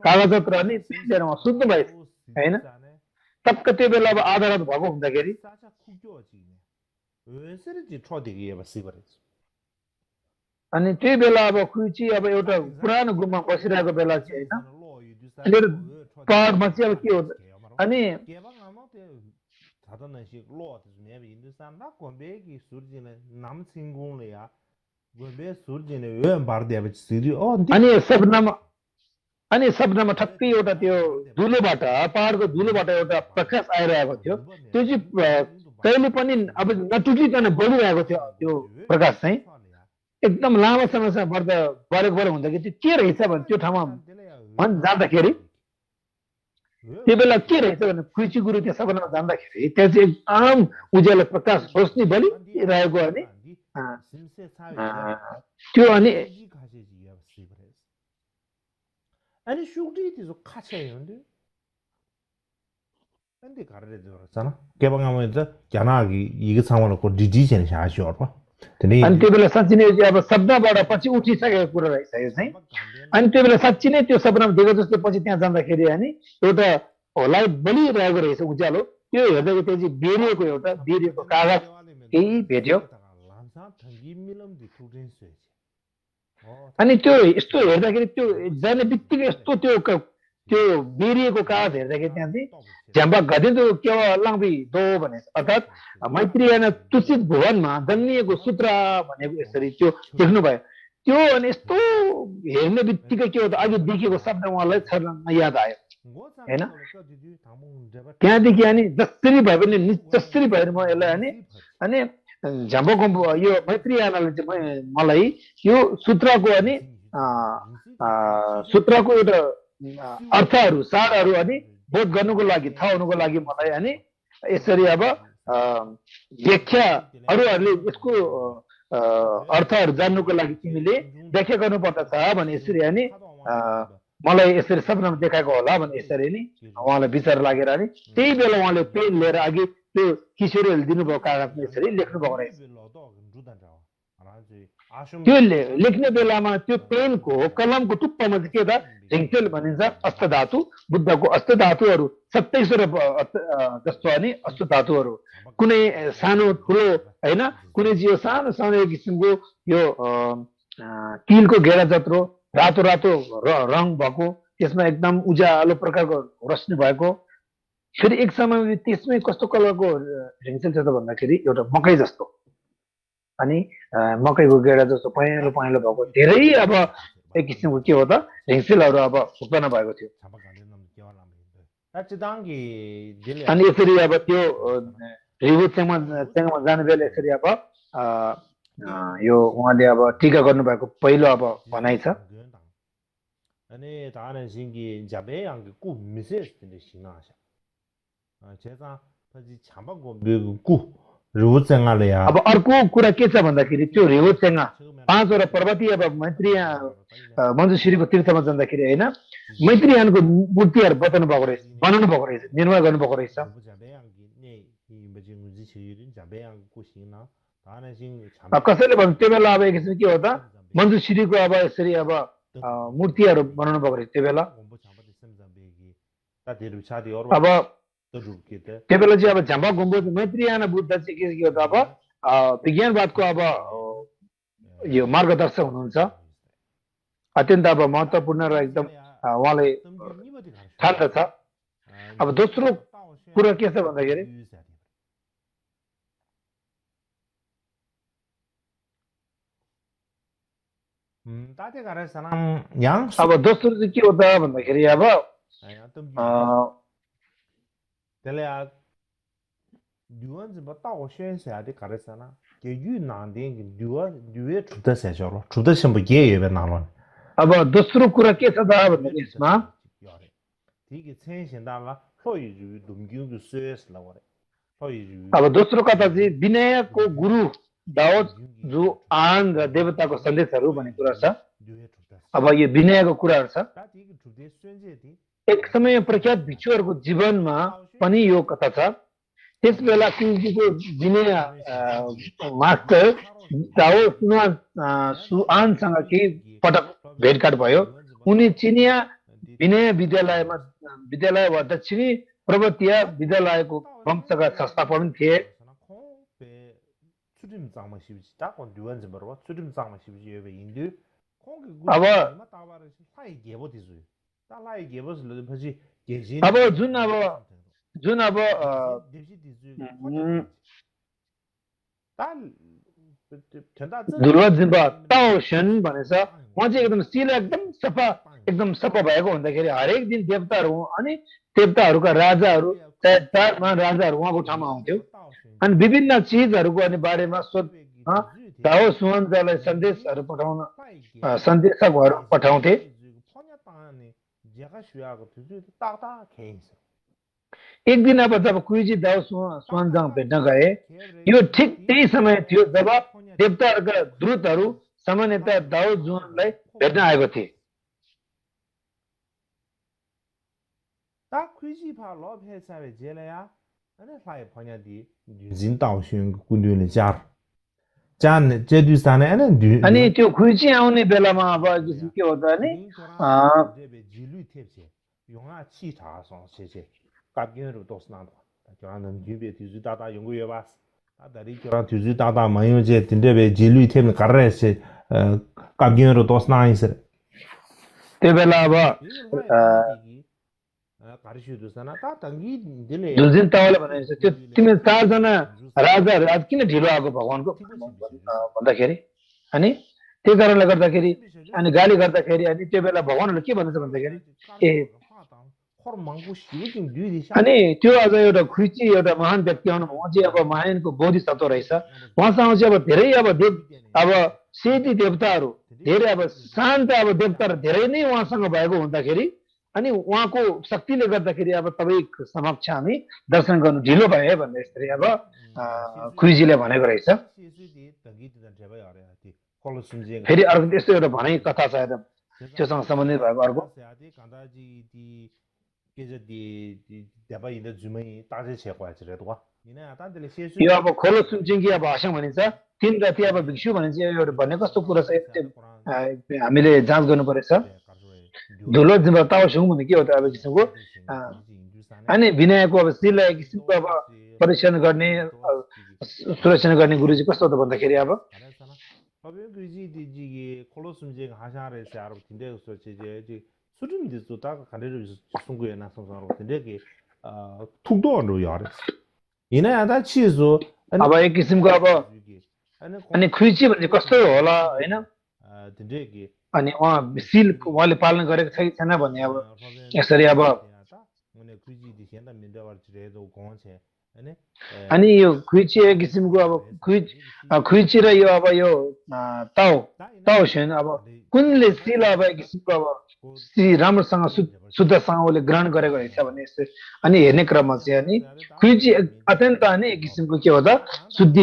कागजात र अनि पेन उहाँ सुत्नु भएछ होइन टक्क त्यो बेला अब आधा रात भएको हुँदाखेरि अनि त्यही बेला अब खुर्ची अब एउटा पुरानो गुम्बा बसिरहेको बेला चाहिँ होइन पहाडमा चाहिँ अब के हो अनि अनि सपनामा ठक्कै एउटा त्यो धुलोबाट पहाडको धुलोबाट एउटा प्रकाश आइरहेको थियो त्यो चाहिँ कहिले पनि अब नटुटिकन बढिरहेको थियो त्यो प्रकाश चाहिँ एकदम लामो समयसम्म बढेको हुँदाखेरि त्यो के रहेछ भने त्यो ठाउँमा जाँदाखेरि त्यो बेला के रहेछ भने खुर्ची गुरु त्यो सपनामा जाँदाखेरि त्यहाँ चाहिँ एकदम उज्यालो प्रकाश रोशनी बलिरहेको अनि त्यो अनि 아니 슈그리티도 카체요인데 근데 가르래 들었잖아 개방하면서 야나기 이거 상관없고 디디션 샤쇼 봐 अनि त्यो बेला साँच्ची नै अब सपनाबाट पछि उठिसकेको कुरा रहेछ यो चाहिँ अनि त्यो बेला साँच्ची नै त्यो सपनामा देखेको जस्तो पछि त्यहाँ जाँदाखेरि अनि एउटा लाइट बलिरहेको रहेछ उज्यालो त्यो हेर्दाखेरि त्यो चाहिँ बेरिएको कागज केही भेट्यो अनि त्यो यस्तो हेर्दाखेरि त्यो जाने बित्तिकै यस्तो त्यो बेरिएको कागज हेर्दाखेरि त्यहाँ चाहिँ झ्याम्बा घदिँदो केवल लाङ्बी दो भने अर्थात् मैत्रीयन तुसित भुवनमा जन्मिएको सूत्र भनेको यसरी त्यो देख्नुभयो त्यो अनि यस्तो हेर्ने बित्तिकै के हो त अघि देखेको शब्द उहाँलाई छर्लङ्ग याद आयो होइन त्यहाँदेखि अनि जसरी भयो भने जसरी भयो म यसलाई अनि झ्याम्बो यो मैत्रीयानाले चाहिँ मलाई यो सूत्रको अनि सूत्रको एउटा अर्थहरू सारहरू अनि बोध गर्नुको लागि थाहा हुनुको लागि मलाई अनि यसरी अब व्याख्याहरूले यसको अर्थहरू जान्नुको लागि तिमीले व्याख्या गर्नुपर्दछ भने यसरी अनि मलाई यसरी सपनामा देखाएको होला भने यसरी नि उहाँलाई विचार लागेर अनि त्यही बेला उहाँले पेन लिएर अघि त्यो किशोरीहरूले दिनुभएको कागजमा यसरी लेख्नु भएको रहेछ त्यो लेख्ने बेलामा त्यो पेनको कलमको टुप्पामा चाहिँ के त झिङसेल भनिन्छ अष्टधातु बुद्धको अष्टधातुहरू 27 जस्तो अनि अष्टधातुहरू कुनै सानो ठुलो होइन कुनै चाहिँ सानो सानो एक किसिमको यो तिलको घेरा जत्रो रातो रातो रङ भएको त्यसमा एकदम उज्यालो प्रकारको रोशनी भएको फेरि एक समय त्यसमै कस्तो कलरको झिङसेल छ त भन्दाखेरि एउटा मकै जस्तो अनि मकैको गेडा जस्तो पहेँलो पहेँलो भएको धेरै अब एक किसिमको के हो त झिङसेलहरू अब उत्पन्न भएको थियो अनि यसरी अब त्यो रिभु चेङमा जाने बेला यसरी अब यो उहाँले अब टीका गर्नुभएको पहिलो अब भनाइ छ अनि 다른 신기 잡에 안게 꾸 미세스인데 신나셔 제가 पछि छामको कु रिहुचेंगाले अब अर्को कुरा के छ भन्दाखेरि त्यो रिहुचेंगा पाँचवटा पर्वतीय अब मैत्रीया मञ्जुश्रीको तीर्थमा जाँदाखेरि हैन मैत्रीयानको मूर्तिहरू बनाउनु भएको रहेछ निर्माण गर्नु भएको रहेछ कसैले भन्नु त्यो बेला अब एकछिन के हो त मञ्जुश्रीको अब यसरी अब मूर्तिहरू बनाउनु भएको रहेछ त्यो बेला अब त्यो बेला चाहिँ अब झ्याम्बा गुम्बा मैत्रीयाना बुद्ध चाहिँ के हो त अब विज्ञानवादको अब यो मार्गदर्शक हुनुहुन्छ अत्यन्त अब महत्त्वपूर्ण र एकदम उहाँले ठान्त छ अब दोस्रो कुरा के छ भन्दाखेरि अब दोस्रो चाहिँ के हो त भन्दाखेरि अब त्यसले 류원즈뭐大学学的가르잖아 गेयु नान्देङ दुवे छुदा सेजरो छुदा सम्ब गे येबे नालन अब दोस्रो कुरा के छ त भन्दा यसमा ठीक है सेन्दाला सोइ जु दुमग्यु सेस लवरे सोइ जु अब दोस्रो कथा चाहिँ विनयको गुरु दाउद जो आन र देवताको सन्देशहरू भन्ने कुरा छ अब यो विनयको कुराहरू छ एक समय प्रख्यात भिक्षुहरूको जीवनमा पनि यो कथा छ त्यसबेला कुजीको विनय मास्टर दाउद सुआनसँग केही पटक भेटघाट भयो उनी चिनिया विनय विद्यालय वा दक्षिणी पर्वतीय विद्यालयको वंशका संस्थापक थिए अब जुन अब दुर्लभ ताओशन भनेछ उहाँ चाहिँ एकदम शिला एकदम सफा भएको हुँदाखेरि हरेक दिन देवताहरू अनि देवताहरूका राजाहरू चाहे 4 महान राजाहरू उहाँको ठाउँमा आउँथ्यो अनि विभिन्न चिजहरूको अनि बारेमा दाओ सुवान्जालाई सन्देशहरू सन्देशकहरू पठाउँथे एक दिन अब जब कुइजी दाओ सुवान्जाङ भेट्न गए यो ठिक त्यही समय थियो जब देवताहरूका दूतहरू सामान्यतः दाओ जुवानलाई भेट्न आएको थिए अनि त्यो खुइची आउने बेलामा अब के हो त नि 갑경으로 도스나도 저는 집에 뒤주다다 연구해 봤어. 다들이 저랑 뒤주다다 마요제 딘데베 진루이 때문에 가르에서 갑경으로 도스나 있어. 때벨라 봐. 가르치도잖아. 다 당기 딜레. जुन तावले भनेछ त्यो तिमी 4 जना राजाहरु आज किन ढिलो आएको भगवानको भन्दाखेरि अनि त्यो कारणले गर्दाखेरि अनि गाली गर्दाखेरि अनि त्यो बेला भगवानले के भन्छ भन्दाखेरि ए अनि त्यो अझ एउटा खुइची एउटा महान व्यक्ति आउनुभयो उहाँ चाहिँ अब महानको बोधिसत्व रहेछ उहाँसँग चाहिँ अब धेरै अब सेती देवताहरू धेरै अब शान्त अब देवताहरू धेरै नै उहाँसँग भएको हुँदाखेरि अनि उहाँको शक्तिले गर्दाखेरि अब तपाईँ समक्ष हामी दर्शन गर्नु ढिलो भयो भन्ने यसरी अब खुइजीले भनेको रहेछ फेरि अर्को त्यस्तो एउटा भनाइ कथा छ एकदम त्योसँग सम्बन्धित भएको अर्को यो अब खोलो सुनचिङ्गी अब भाषा भनिन्छ 3 राति अब भिक्षु भनिन्छ यो भन्ने कस्तो कुरा छ हामीले जाँच गर्नु परेछ धुलो जिम्बाताओ सुङ भन्ने के हो त अब किसिमको अनि विनयको अब शिला किसिमको अब परीक्षण गर्ने सुरक्षण गर्ने गुरुजी कस्तो त भन्दाखेरि अब अब एक किसिमको अब अनि खुइची भन्ने कस्तो होला हैन अनि उहाँले पालन गरेको छैन भन्ने अब यसरी अब अनि यो खुइची एक किसिमको अब खुइची र यो अब यो ताओशन अब कुनले शिला अब एक किसिमको अब राम्रोसँग शुद्धसँग उसले ग्रहण गरेको रहेछ भन्ने यस्तो अनि हेर्ने क्रममा चाहिँ अनि खुइची अत्यन्त अनि एक किसिमको के हो त शुद्ध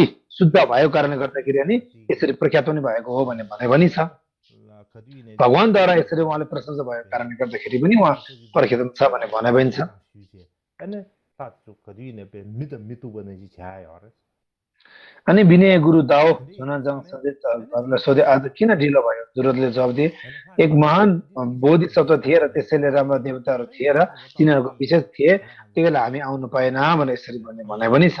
भएको कारणले गर्दाखेरि अनि यसरी प्रख्यात पनि भएको हो भन्ने भनी छ भगवानद्वारा यसरी उहाँले प्रशंसा भएको कारणले गर्दाखेरि पनि उहाँ प्रख्यात छ भन्ने भनाइ पनि छ अनि विनय गुरु दाओ सुनाजङ सन्देशहरूलाई सोधे आज किन ढिलो भयो जुरतले जवाब दिए एक महान बोधिसत्व थिए र त्यसैले राम्रा देवताहरू थिए र तिनीहरूको विशेष थिए त्यो बेला हामी आउनु पाएन भनेर यसरी भन्ने भनाइ पनि छ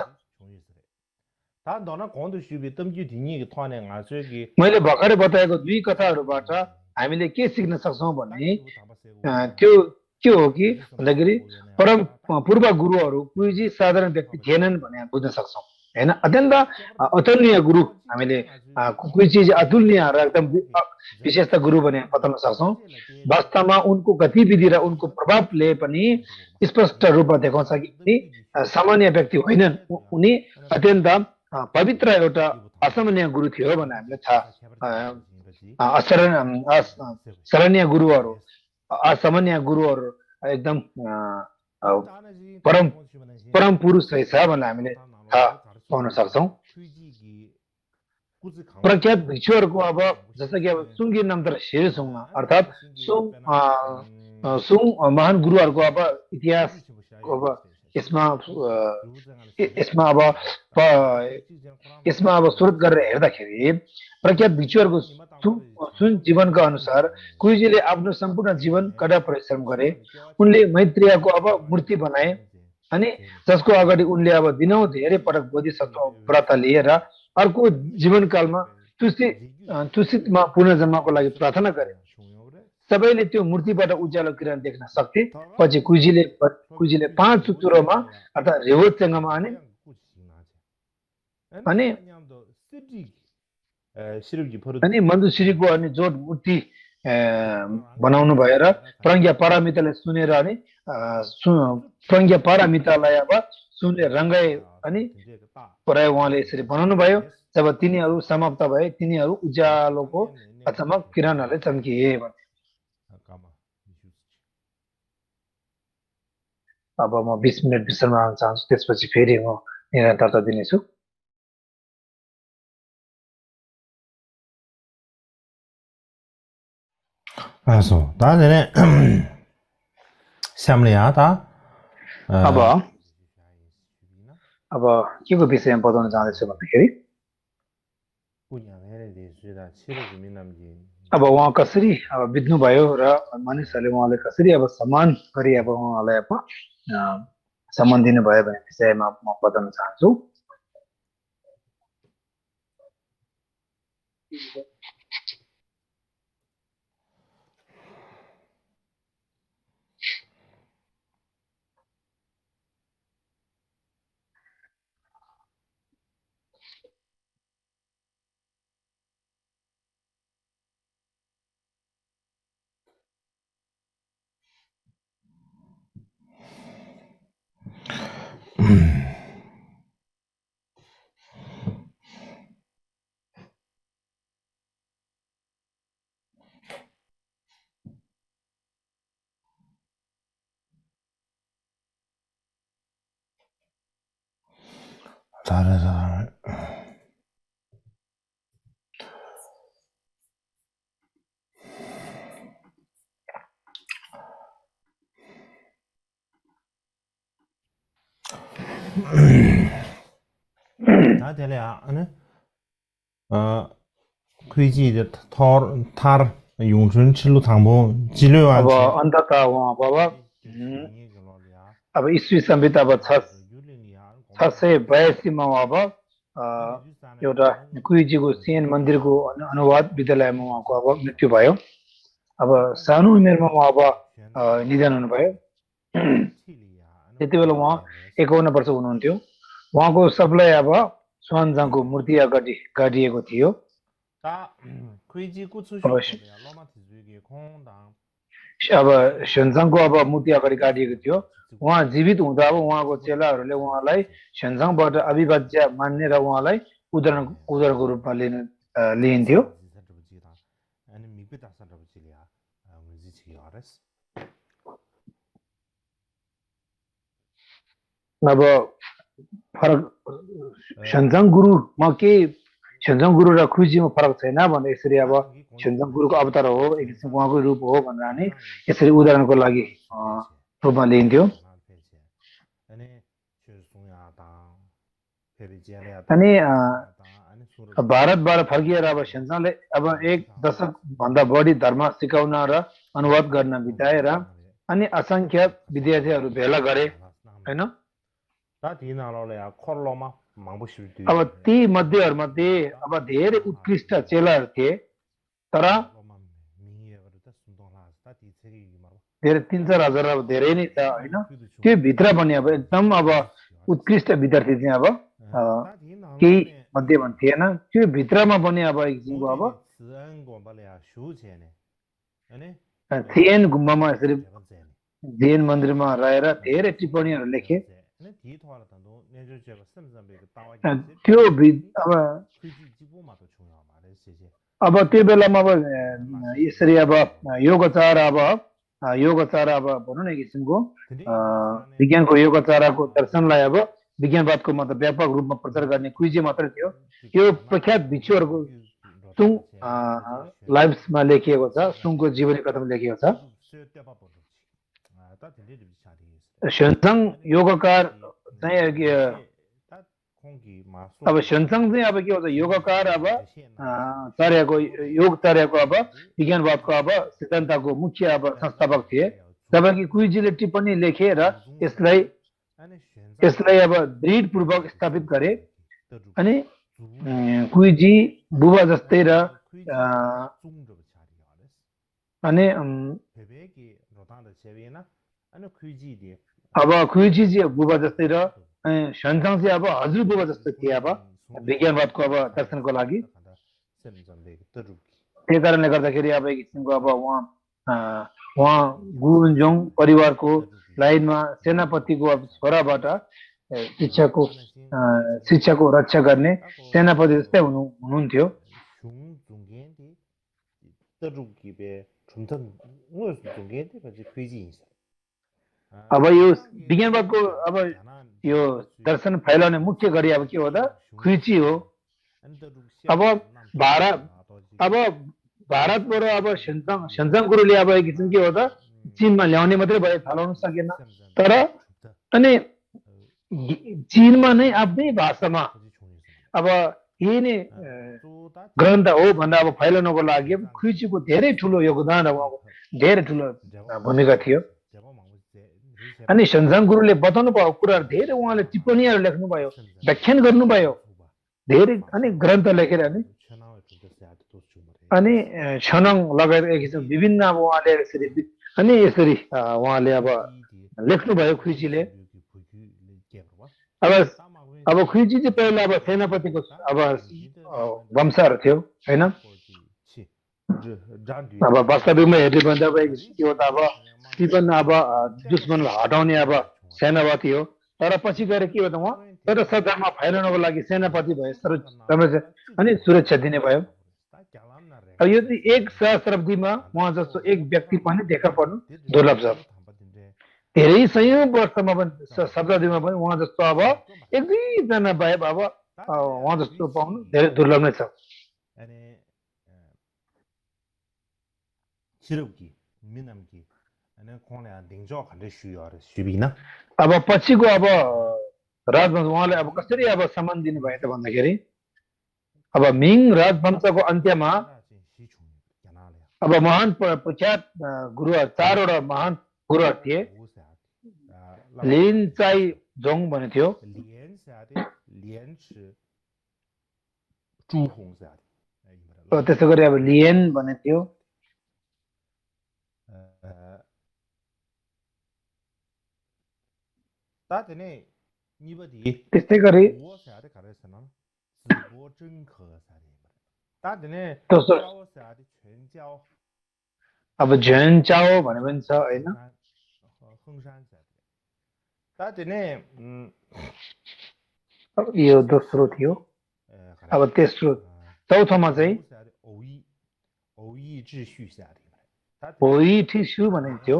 मैले भर्खरै बताएको 2 कथाहरूबाट हामीले के सिक्न सक्छौं भन्ने त्यो के हो कि भन्दाखेरि पूर्व गुरुहरू कुइजी साधारण व्यक्ति थिएनन् भन्ने हामी बुझ्न सक्छौं हैन अत्यन्त अतुलनीय गुरु हामीले कुइजी अतुलनीय र एकदम विशेषता गुरु भन्ने बताउन सक्छौं वास्तवमा उनको गतिविधि र उनको प्रभावले पनि स्पष्ट रूपमा देखाउँछ कि सामान्य व्यक्ति होइनन् उनी अत्यन्त पवित्र एउटा असामान्य गुरु थियो भने हामीले थाहा शरणीय गुरुहरू असामान्य गुरुहरू एकदम परम परम पुरुष रहेछ भनेर हामीले थाहा पाउन सक्छौं प्रख्यात भिक्षुहरूको अब जस्तो कि अब सुङ्गी नम्तर शेर सुङ अर्थात सुङ महान गुरुहरूको अब इतिहास अब यसमा स्रोत गरेर हेर्दाखेरि प्रख्यात भिक्षुहरूको सुन जीवनका अनुसार कुइजीले आफ्नो सम्पूर्ण जीवन कडा परिश्रम गरे उनले मैत्रेयको अब मूर्ति बनाए अनि जसको अगाडि उनले अब दिनौं धेरै पटक बोधिसत्व व्रत लिएर अर्को जीवनकालमा तुसितमा पुनर्जन्मको लागि प्रार्थना गरे सबैले त्यो मूर्तिबाट उज्यालो किरण देख्न सक्थे पछि कुइजीले 5 चुचुरोमा अर्थात रेवोचेङ्गमा अनि मन्दुश्रीको अनि जोड मूर्ति बनाउनु भएर प्रज्ञा पारमिताले सुनेर अनि प्रज्ञा पारमितालाई अब सुनले रङ्गाए अनि प्राय उहाँले यसरी बनाउनु भयो जब तिनीहरू समाप्त भए तिनीहरू उज्यालोको अचमक किरणहरूले चम्किए अब म 20 मिनेट विश्राम गर्न चाहन्छु त्यसपछि फेरि म निरन्तरता दिनेछु अब के को विषयमा बताउन चाहन्छु भन्दाखेरि अब उहाँ कसरी अब बित्नु भयो र मानिसहरूले उहाँले कसरी अब सम्मान गरी अब उहाँलाई अब सम्मान दिनु भयो भन्ने विषयमा म बताउन चाहन्छु अब अन्तत उहाँ बाबा अब ईस्वी संहिता अब 682 मा अब एउटा कुइजीको सिएन मन्दिरको अनुवाद विद्यालयमा उहाँको अब मृत्यु भयो अब सानो उमेरमा उहाँ अब निधन हुनुभयो त्यति बेला उहाँ 51 वर्ष हुनुहुन्थ्यो उहाँको सबलाई अब स्वानजाङको मूर्ति अगाडि गाडिएको थियो अब स्यानजाङको अब मूर्ति अगाडि गाडिएको थियो उहाँ जीवित हुँदा अब उहाँको चेलाहरूले उहाँलाई स्यानजाङबाट अविभाज्य मान्ने र उहाँलाई उदाहरणको रूपमा लिइन्थ्यो अब फरक स्यानजाङ गुरुमा के स्यानजाङ गुरु र खुइजीमा फरक छैन भन्दा यसरी अब स्यानजाङ गुरुको अवतार हो एक किसिमको उहाँको रूप हो भनेर नै यसरी उदाहरणको लागि रूपमा लिइन्थ्यो अनि भारतबाट फर्किएर अब स्यानजाङले अब 1 दशक भन्दा बढी धर्म सिकाउन र अनुवाद गर्न बिताएर अनि असंख्य विद्यार्थीहरू भेला गरे हैन अब ती मध्येहरूमध्ये अब धेरै उत्कृष्ट चेलाहरू थिए तर धेरै 3-4 हजार अब धेरै नै छ हैन त्यो भित्र पनि अब एकदम अब उत्कृष्ट विद्यार्थी चाहिँ अब केही मध्ये पनि थिएन त्यो भित्रमा पनि अब एक किसिमको अब थिएन गुम्बामा यसरी जैन मन्दिरमा रहेर धेरै टिप्पणीहरू लेखे त्यो अब त्यो बेलामा अब यसरी अब योगचार अब भनौँ न एक किसिमको विज्ञानको योगचारको दर्शनलाई अब विज्ञानवादको मतलब व्यापक रूपमा प्रचार गर्ने कुइजी मात्रै थियो यो प्रख्यात भिक्षुहरूको सुङ लाइभ्समा लेखिएको छ सुङको जीवनी कथामा लेखिएको छ 션상 योगकार चाहिँ अब 션상 चाहिँ अब के भन्छ योगकार अब योगचार्यको अब विज्ञानवादको अब सिद्धान्तको मुख्य अब संस्थापक थिए जबकि कुइजीले टिप्पणी लेखेर यसलाई अब दृढपूर्वक स्थापित गरे अनि कुइजी बुबा जस्तै र अनि अब कुइजी चाहिँ बुबा जस्तै र 션상 चाहिँ अब हजुर बुबा जस्तो थिए अब विज्ञानवादको अब दर्शनको लागि त्यही कारणले गर्दाखेरि अब एक किसिमको अब उहाँ गुन्जोङ परिवारको लाइनमा सेनापतिको अब छोराबाट शिक्षाको रक्षा गर्ने सेनापति जस्तै हुनुहुन्थ्यो अब यो विज्ञानवादको अब यो दर्शन फैलाउने मुख्य गरी अब के हो त खुइची हो अब भारतबाट अब 션상 गुरुले अब एक किसिम के हो त चीनमा ल्याउने मात्रै भयो फैलाउन सकेन तर अनि चीनमा नै आफ्नै भाषामा अब यही नै ग्रन्थ हो भनेर अब फैलाउनको लागि खुइचीको धेरै ठुलो योगदान अब धेरै ठुलो भूमिका थियो अनि 션상 गुरुले बताउनु भयो कुराहरू धेरै उहाँले टिप्पणीहरू लेख्नुभयो व्याख्यान गर्नुभयो धेरै अनि ग्रन्थ लेखेर अनि छनङ लगाएर एक किसिम विभिन्न अब उहाँले यसरी उहाँले अब लेख्नुभयो खुइचीले अब खुइची चाहिँ पहिला अब सेनापतिको अब वंशहरू थियो हैन अब वास्तविकमा हेर्ने भन्दा अब के हो त अब स्टिफन अब दुश्मनलाई हटाउने अब सेनापति हो तर पछि गएर के हो त उहाँ तर सत्तामा फैलाउनको लागि सेनापति भयो अनि सुरक्षा दिने भयो अब यो चाहिँ एक सहस्राब्दीमा उहाँ जस्तो एक व्यक्ति पनि देखा पर्नु दुर्लभ छ धेरै सयौं वर्षमा पनि शताब्दीमा पनि उहाँ जस्तो अब एक दुईजना भए अब उहाँ जस्तो पाउनु धेरै दुर्लभ नै छ अब पछिको अब राजवंश उहाँले अब कसरी अब सम्मान दिनुभयो त भन्दाखेरि अब मिङ राजवंशको अन्त्यमा अब महान प्रख्यात गुरुहरू चारवटा महान गुरुहरू थिए लिन चाइ जोङ भन्ने थियो त्यसै गरी अब लिएन भन्ने थियो त्यस्तै गरी अब झ्यान चाओ भने पनि छ हैन यो दोस्रो थियो अब तेस्रो चौथोमा चाहिँ ओइ टिस्यु भन्ने थियो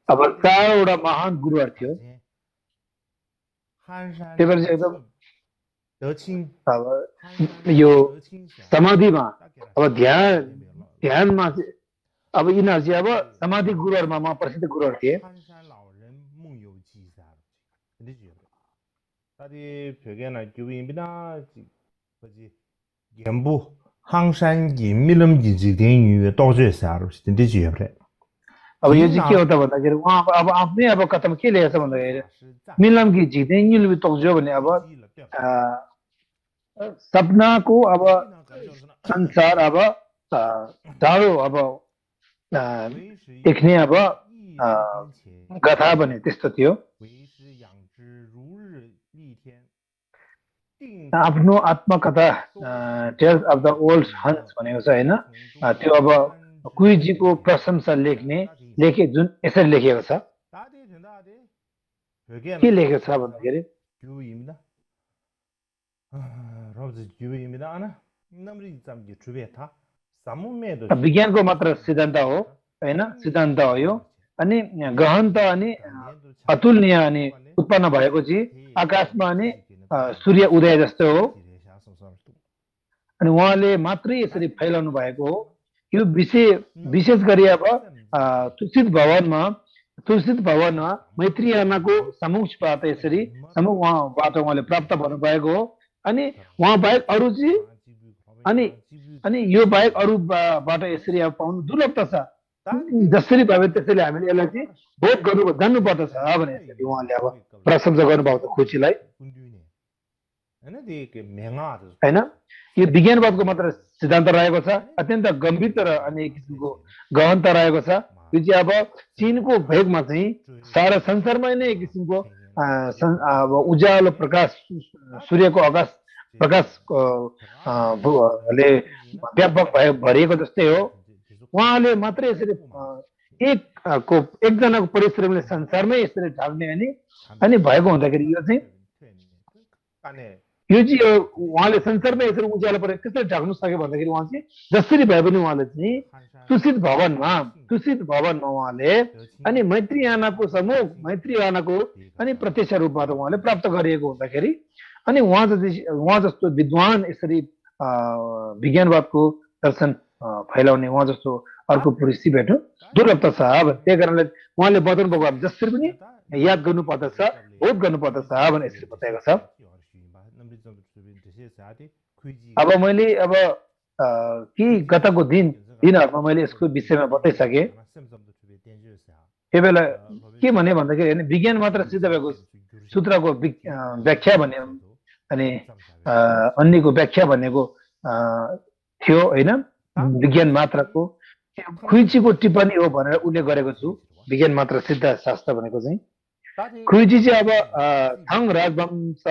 अब चारवटा महान गुरुहरू थियो एकदम अब यो समाधिमा अब ध्यानमा अब यिनीहरू चाहिँ अब समाधि गुरुहरूमा प्रसिद्ध गुरुहरू थिए अब यो चाहिँ के हो त भन्दाखेरि उहाँ अब आफ्नै अब कथामा के लेखेको छ भन्दाखेरि मिलमकी झिक्दै तोक्जो भने अब सपनाको अब संसार अब टाढो अब देख्ने अब कथा भने त्यस्तो थियो आफ्नो आत्मकथा tales of the old Hans भनेको छ हैन त्यो अब कुइजीको प्रशंसा लेखे जुन यसरी लेखिएको छ के लेखेको छ भन्दाखेरि 규입니다. रब्ज 규입니다. 아나 नम्री 잠기 주베타 सामुमे도 विज्ञानको मात्र सिद्धान्त हो हैन सिद्धान्त हो यो अनि गहन त अनि अतुलनीय अनि उत्पन्न भएको चाहिँ आकाशमा अनि सूर्य उदय जस्तो हो अनि उहाँले मात्रै यसरी फैलाउनु भएको हो यो विशेष गरी अब तुलसित भवनमा मैत्री आमाको समूहबाट यसरी समूहबाट उहाँले प्राप्त भन्नु भएको हो अनि उहाँ बाहेक अरु चाहिँ अनि यो बाहेक अरूबाट यसरी अब पाउनु दुर्लभ त छ जसरी भए त्यसैले हामीले यसलाई चाहिँ बोध गर्नु जान्नुपर्दछ भने यसरी उहाँले अब प्रशंसा गर्नुभएको छ खुसीलाई हैन यो विज्ञानवादको मात्र सिद्धान्त रहेको छ अत्यन्त गम्भीर र अनि किसिमको गहनता रहेको छ यो चाहिँ अब चीनको भेगमा चाहिँ सारा संसारमा नै एक किसिमको उज्यालो प्रकाश सूर्यको प्रकाशले व्यापक भरिएको जस्तै हो उहाँले मात्रै यसरी एकजनाको परिश्रमले संसारमै यसरी ढाक्ने अनि भएको हुँदाखेरि यो चाहिँ उहाँले संसारमै यसरी उज्यालो परेर कसरी ढाक्नु सक्यो भन्दाखेरि उहाँ चाहिँ जसरी भए पनि उहाँले चाहिँ तुषित भवनमा उहाँले अनि मैत्री आनाको अनि प्रत्यक्ष रूपबाट उहाँले प्राप्त गरिएको हुँदाखेरि अनि उहाँ जस्तो विद्वान यसरी विज्ञानवादको दर्शन फैलाउने उहाँ जस्तो अर्को पुरुष भेट्नु दुर्लभ त छ त्यही कारणले उहाँले बताउनु भएको जसरी पनि याद गर्नु पर्दछ बोध गर्नु पर्दछ भनेर यसरी बताएको छ अब मैले गतको दिनहरुमा मैले यसको विषयमा बताइसके यो बेला के भने भन्दाखेरि विज्ञान मात्र सिद्ध भएको सूत्रको व्याख्या भन्ने अनि अन्यको व्याख्या भनेको थियो हैन विज्ञान मात्रको खुइचीको टिप्पणी हो भनेर उल्लेख गरेको छु विज्ञान मात्र सिद्ध शास्त्र भनेको चाहिँ खुइची चाहिँ अब थाङ राजवंश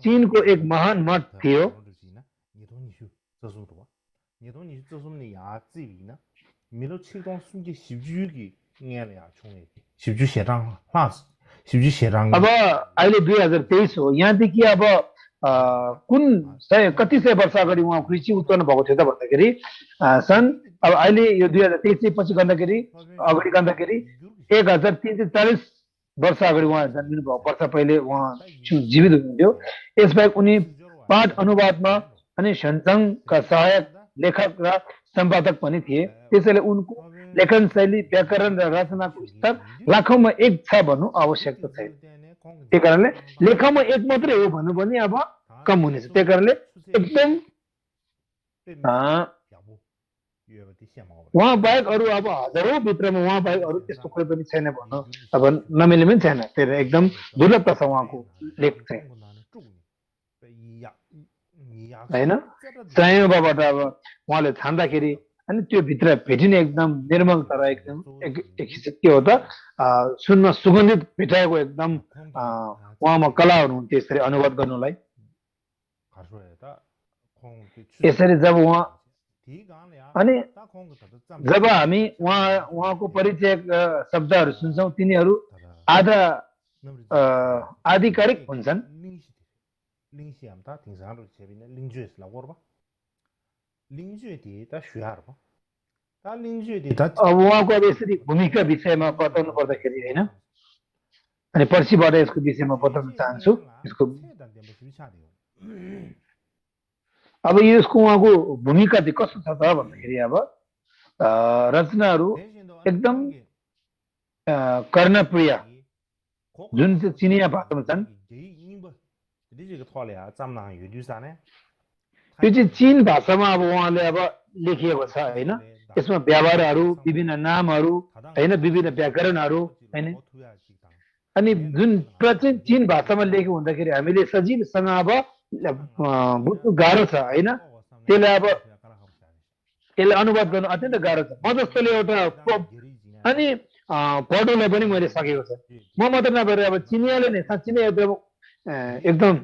चीनको एक महान मठ थियो अब अहिले 2023 हो यहाँदेखि अब कुन कति सय वर्ष अगाडि उहाँ खुइची उत्पन्न भएको थियो त भन्दाखेरि सन् अब अहिले यो 2023 पछि अगाडि गर्दाखेरि 1340 वर्ष अगाडि उहाँ जन्मिनु भएको वर्ष पहिले उहाँ जीवित हुनुहुन्थ्यो यसबाहेक उनी पाठ अनुवादमा अनि सन्सङका सहायक लेखक र सम्पादक पनि थिए त्यसैले उनको लेखन शैली व्याकरण र रचनाको स्तर लाखौंमा एक छ भन्नु आवश्यक छैन त्यही कारणले लेखमा एक मात्रै हो भन्नु पनि अब कम हुनेछ त्यही कारणले एकदम उहाँ बाहेक अरू अब हजारौं भित्रमा उहाँ बाहेक अरू त्यस्तो कोही पनि छैन भन्नु अब नमिल्ने पनि छैन त्यही एकदम दुर्लभ छ उहाँको लेख चाहिँ हैन संयोगबाट अब उहाँले छान्दाखेरि अनि त्यो भित्र भेटिने एकदम निर्मल तर एकदम के हो त सुनमा सुगन्धित भेटाएको एकदम उहाँमा कला हुनुहुन्थ्यो यसरी अनुवाद गर्नुलाई यसरी जब उहाँ अनि जब हामी उहाँको परिचय शब्दहरू सुन्छौँ तिनीहरू आधा आधिकारिक हुन्छन् अब उहाँको अब यसरी भूमिका विषयमा बताउनु पर्दाखेरि हैन अनि पर्सिबाट यसको विषयमा बताउन चाहन्छु यसको अब यसको उहाँको भूमिका चाहिँ कस्तो छ त भन्दाखेरि अब रचनाहरू एकदम कर्णप्रिय जुन चाहिँ चिनिया भाषामा छन् त्यो चाहिँ चीन भाषामा अब उहाँले अब लेखिएको छ हैन यसमा व्यवहारहरू विभिन्न नामहरू हैन विभिन्न व्याकरणहरू हैन अनि जुन प्राचीन चीन भाषामा लेखेको हुँदाखेरि हामीले सजिलोसँग अब बुझ्नु गाह्रो छ हैन त्यसले अब यसलाई अनुवाद गर्नु अत्यन्त गाह्रो छ म जस्तोले एउटा अनि पढ्नुलाई पनि मैले सकेको छ म मात्र नभएर अब चिनियाले नै साँच्चै नै एकदम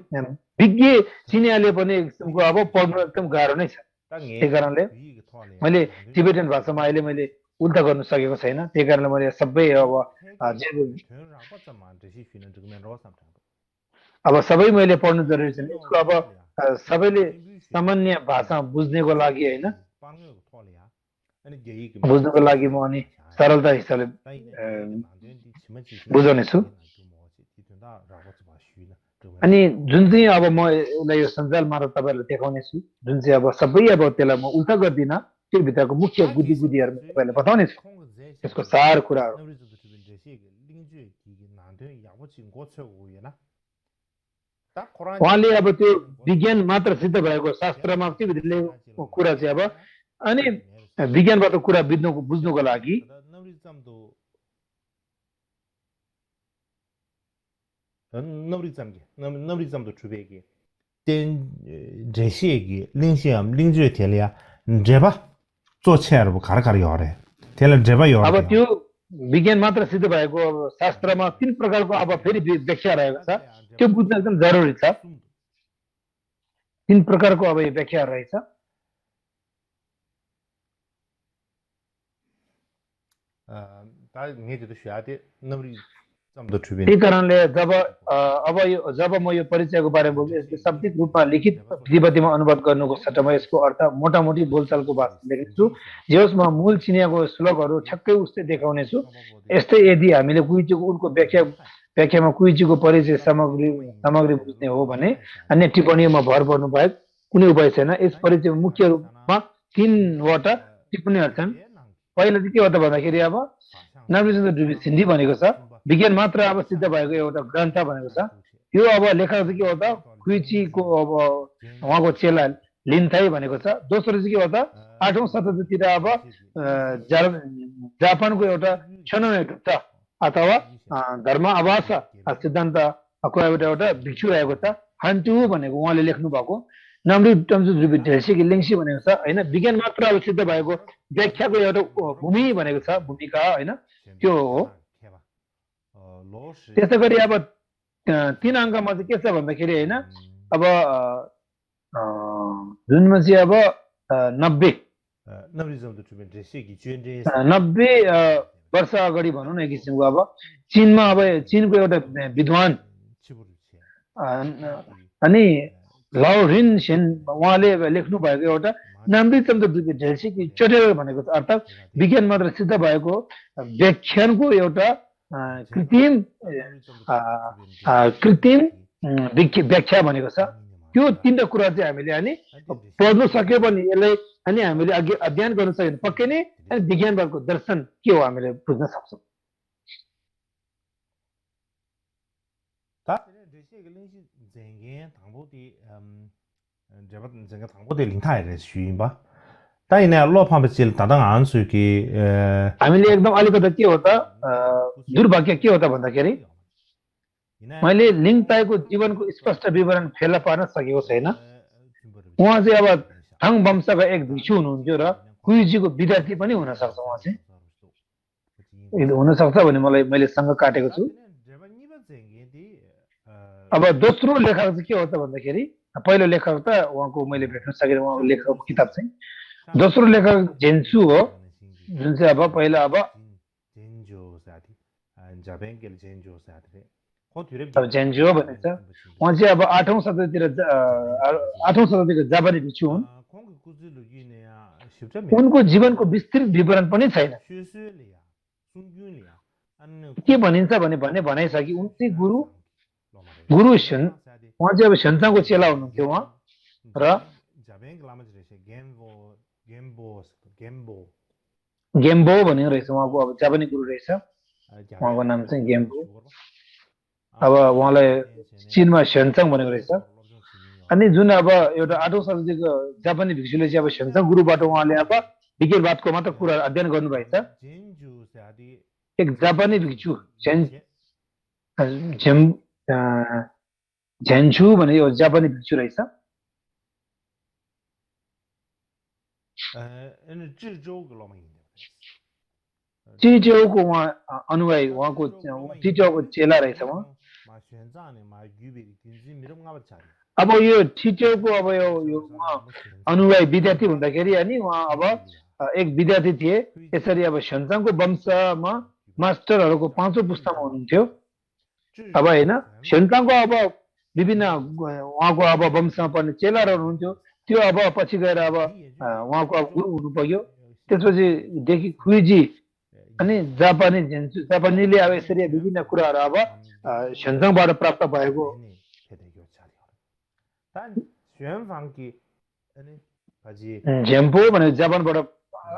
विज्ञ चिनियाले पनि अब पढ्नु एकदम गाह्रो नै छ त्यही कारणले मैले टिबेटन भाषामा अहिले मैले उल्टा गर्न सकेको छैन त्यही कारणले मैले सबै जे अब सबै मैले पढ्नु जरुरी छैन यसको अब सबैले सामान्य भाषा बुझ्नेको लागि हैन बुझ्नको लागि म अनि सरलता हिसाबले बुझाउने छु अनि जुन चाहिँ अब म यसलाई यो सञ्जाल मार्फत तपाईहरुलाई देखाउने छु जुन चाहिँ अब सबै अब त्यसलाई म उल्टा गर्दिन त्यो भित्रको मुख्य गुदीहरु म तपाईलाई बताउने छु यसको सार कुराहरु उहाँले अब त्यो विज्ञान मात्र सिद्ध भएको शास्त्रमा त्यो भित्रले कुरा चाहिँ अब अनि विज्ञानबाट कुरा बुझ्नुको लागि नवरिजम도 주베기 된 제시에기 링시암 링주에텔이야 제바 조체르부 가르가르 요래 텔레 제바 요래 अब त्यो विज्ञान मात्र सिद्ध भएको अब शास्त्रमा तीन प्रकारको अब फेरि व्याख्या रहेको छ त्यो बुझ्न एकदम जरुरी छ तीन प्रकारको अब यो व्याख्या रहेछ 다 नेति도需要的 त्यही कारणले जब म यो परिचयको बारेमा बोल्छु यसले शाब्दिक रूपमा लिखित तिब्बतीमा अनुवाद गर्नुको सट्टामा यसको अर्थ मोटामोटी बोलचालको भाषामा लेख्छु जे होस् म मूल चिनियाको श्लोकहरू ठ्याक्कै उस्तै देखाउने छु यस्तै यदि हामीले कुइचीको उनको व्याख्यामा कुइचीको परिचय सामग्री बुझ्ने हो भने अन्य टिप्पणीमा भर पर्नु बाहेक कुनै उपाय छैन यस परिचयमा मुख्य रूपमा तीनवटा टिप्पणीहरू छन् पहिला चाहिँ के हो त भन्दाखेरि अब नवरिजमको डुबी सिन्धी भनेको छ विज्ञान मात्र अब सिद्ध भएको एउटा ग्रन्थ भनेको छ यो अब लेखक चाहिँ के हो त कुइचीको अब उहाँको चेला लिन्थाई भनेको छ दोस्रो चाहिँ के हो त 8औं शताब्दीतिर अब जापानको एउटा छनोनेट अथवा धर्म आवास सिद्धान्तको एउटा भिक्षु रहेको छ हान्टु भनेको उहाँले लेख्नु भएको नवरिजमको डुबी ढेल्सी लिङ्सी भनेको छ हैन विज्ञान मात्र अब सिद्ध भएको व्याख्याको एउटा भूमि भनेको छ भूमिका हैन त्यो हो त्यसै गरी अब तीन अङ्कमा चाहिँ के छ भन्दाखेरि हैन अब जुनमा चाहिँ अब 90 वर्ष अगाडि भनौँ न एक किसिमको अब चीनमा अब चीनको एउटा विद्वान अनि लाओरिन सेन उहाँले लेख्नु भएको एउटा नवरिजमको डुबी ढेल्सी चटेर भनेको छ अर्थात् विज्ञान मात्र सिद्ध भएको व्याख्यानको एउटा कृत्रिम व्याख्या भनेको छ त्यो तीनटा कुरा चाहिँ हामीले अनि पढ्नु सक्यो भने यसलाई अनि हामीले अघि अध्ययन गर्न सक्यो भने पक्कै नै अनि विज्ञानवादको दर्शन के हो हामीले बुझ्न सक्छौँ हामीले एकदम अलिकति के हो त दुर्भाग्य के हो त भन्दाखेरि मैले लिङताईको जीवनको स्पष्ट विवरण फेला पार्न सकेको छैन उहाँ चाहिँ अब थाङ वंशका एक भिक्षु हुनुहुन्थ्यो र कुइजीको विद्यार्थी पनि हुन सक्छ उहाँ चाहिँ हुन सक्छ भने मैले सँग काटेको छु अब दोस्रो लेखक चाहिँ के हो त भन्दाखेरि पहिलो लेखक त उहाँको मैले भेट्न सकेन उहाँको लेखकको किताब चाहिँ दोस्रो लेखक जेन्सु हो जुन चाहिँ अब पहिला अब जेन्जो भनेको छ उहाँ चाहिँ अब 8औं शताब्दीको जापानी भिक्षु हुन् उनको जीवनको विस्तृत विवरण पनि छैन के भनिन्छ भने भनाइ छ कि उनकै गुरु शन उहाँ चाहिँ अब सेन्साङको चेला हुनुहुन्थ्यो उहाँ र गेम्बो भनेको रहेछ उहाँको अब जापानी गुरु रहेछ उहाँको नाम चाहिँ गेम्बो अब उहाँलाई चीनमा सेन्साङ भनेको रहेछ अनि जुन अब एउटा 8औं शताब्दीको जापानी भिक्षुले चाहिँ अब सेन्साङ गुरुबाट उहाँले अब विज्ञानवादको मात्र कुरा अध्ययन गर्नुभएको छ एक जापानी भिक्षु झेन्छु भने यो जापानी भिक्षु रहेछ चिचौको उहाँ अनुयायी उहाँको चिचौको चेला रहेछ उहाँ अब यो टिचरको अब यो उहाँ अनुयायी विद्यार्थी हुँदाखेरि अनि उहाँ अब एक विद्यार्थी थिए यसरी अब सेन्साङको वंशमा मास्टरहरूको पाँचौं पुस्तामा हुनुहुन्थ्यो अब होइन सेन्ताङको अब विभिन्न उहाँको अब वंशमा पर्ने चेलाहरू हुनुहुन्थ्यो त्यो अब पछि गएर अब उहाँको अब गुरु हुनु पर्यो त्यसपछि देखि खुइजी अनि जापानीले अब यसरी विभिन्न कुराहरू अब सेन्ताङबाट प्राप्त भएको झ्याम्पो भनेको जापानबाट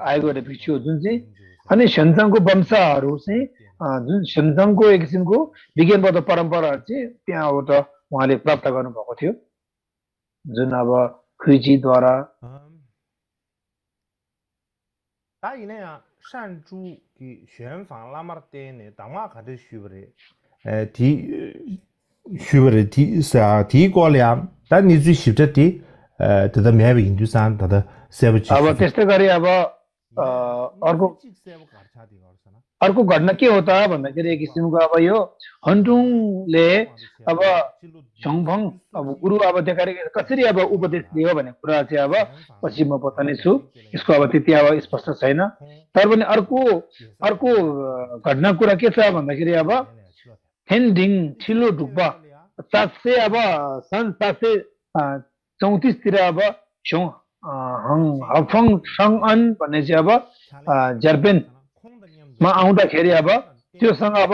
आएको एउटा भिक्षु हो जुन चाहिँ अनि सेन्साङको वंशहरू चाहिँ जुन सेन्साङको एक किसिमको विज्ञानबद्ध परम्पराहरू चाहिँ त्यहाँबाट उहाँले प्राप्त गर्नुभएको थियो जुन अब खुइजीद्वारा 他以那样善助给选访拉马的呢，当马卡的许不的，许不的提是啊提过了，但你最喜欢的他的免费印度山，他的塞不去。अब त्यस्तै गरी अब अर्को घटना के हो त भन्दाखेरि एक किसिमको अब यो हन्टुङले अब छङफङ अब गुरु अब देखाएर कसरी अब उपदेश दियो भन्ने कुरा चाहिँ अब पछि म बताउने छु यसको अब त्यति अब स्पष्ट छैन तर पनि अर्को घटना कुरा के छ भन्दाखेरि अब हेन्डिङ ठिलो ढुक्पा 700 अब सन् 734 तिर अब हफङ सङअन भन्ने चाहिँ अब जर्पेन मा आउँदाखेरि अब त्योसँग अब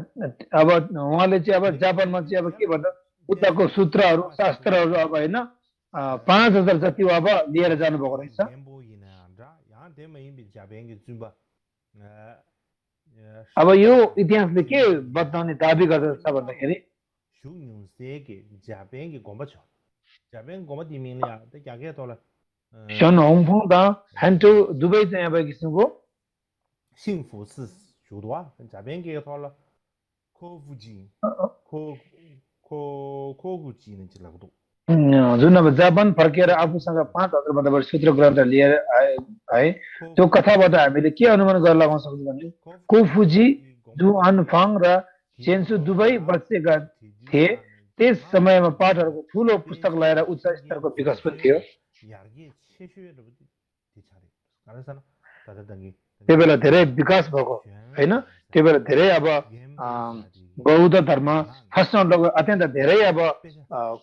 उहाँले चाहिँ अब जापानमा चाहिँ अब के भन्दा बुद्धको सूत्रहरू शास्त्रहरू अब होइन 5000 जति अब लिएर जानुभएको रहेछ अब यो इतिहासले के बताउने दाबी गर्दछ भन्दाखेरि सन हङफङ दा हान्टो दुवै चाहिँ अब किसिमको 幸福是许多啊，这边给他了，科夫基，科夫基呢，就那个多。 जुन अब जापान फर्केर आफूसँग 5000 भन्दा बढी सूत्र ग्रन्थ लिएर आए त्यो कथाबाट हामीले के अनुमान गर्न लगाउन सक्छौँ भने कोफुजी जुआनफाङ र चेन्सु दुवै बसेका थिए त्यस समयमा पाठहरूको ठुलो पुस्तक लगाएर उच्च स्तरको विकास पनि थियो त्यो बेला धेरै विकास भएको हैन त्यो बेला धेरै अब बौद्ध धर्म फस्न अत्यन्त धेरै अब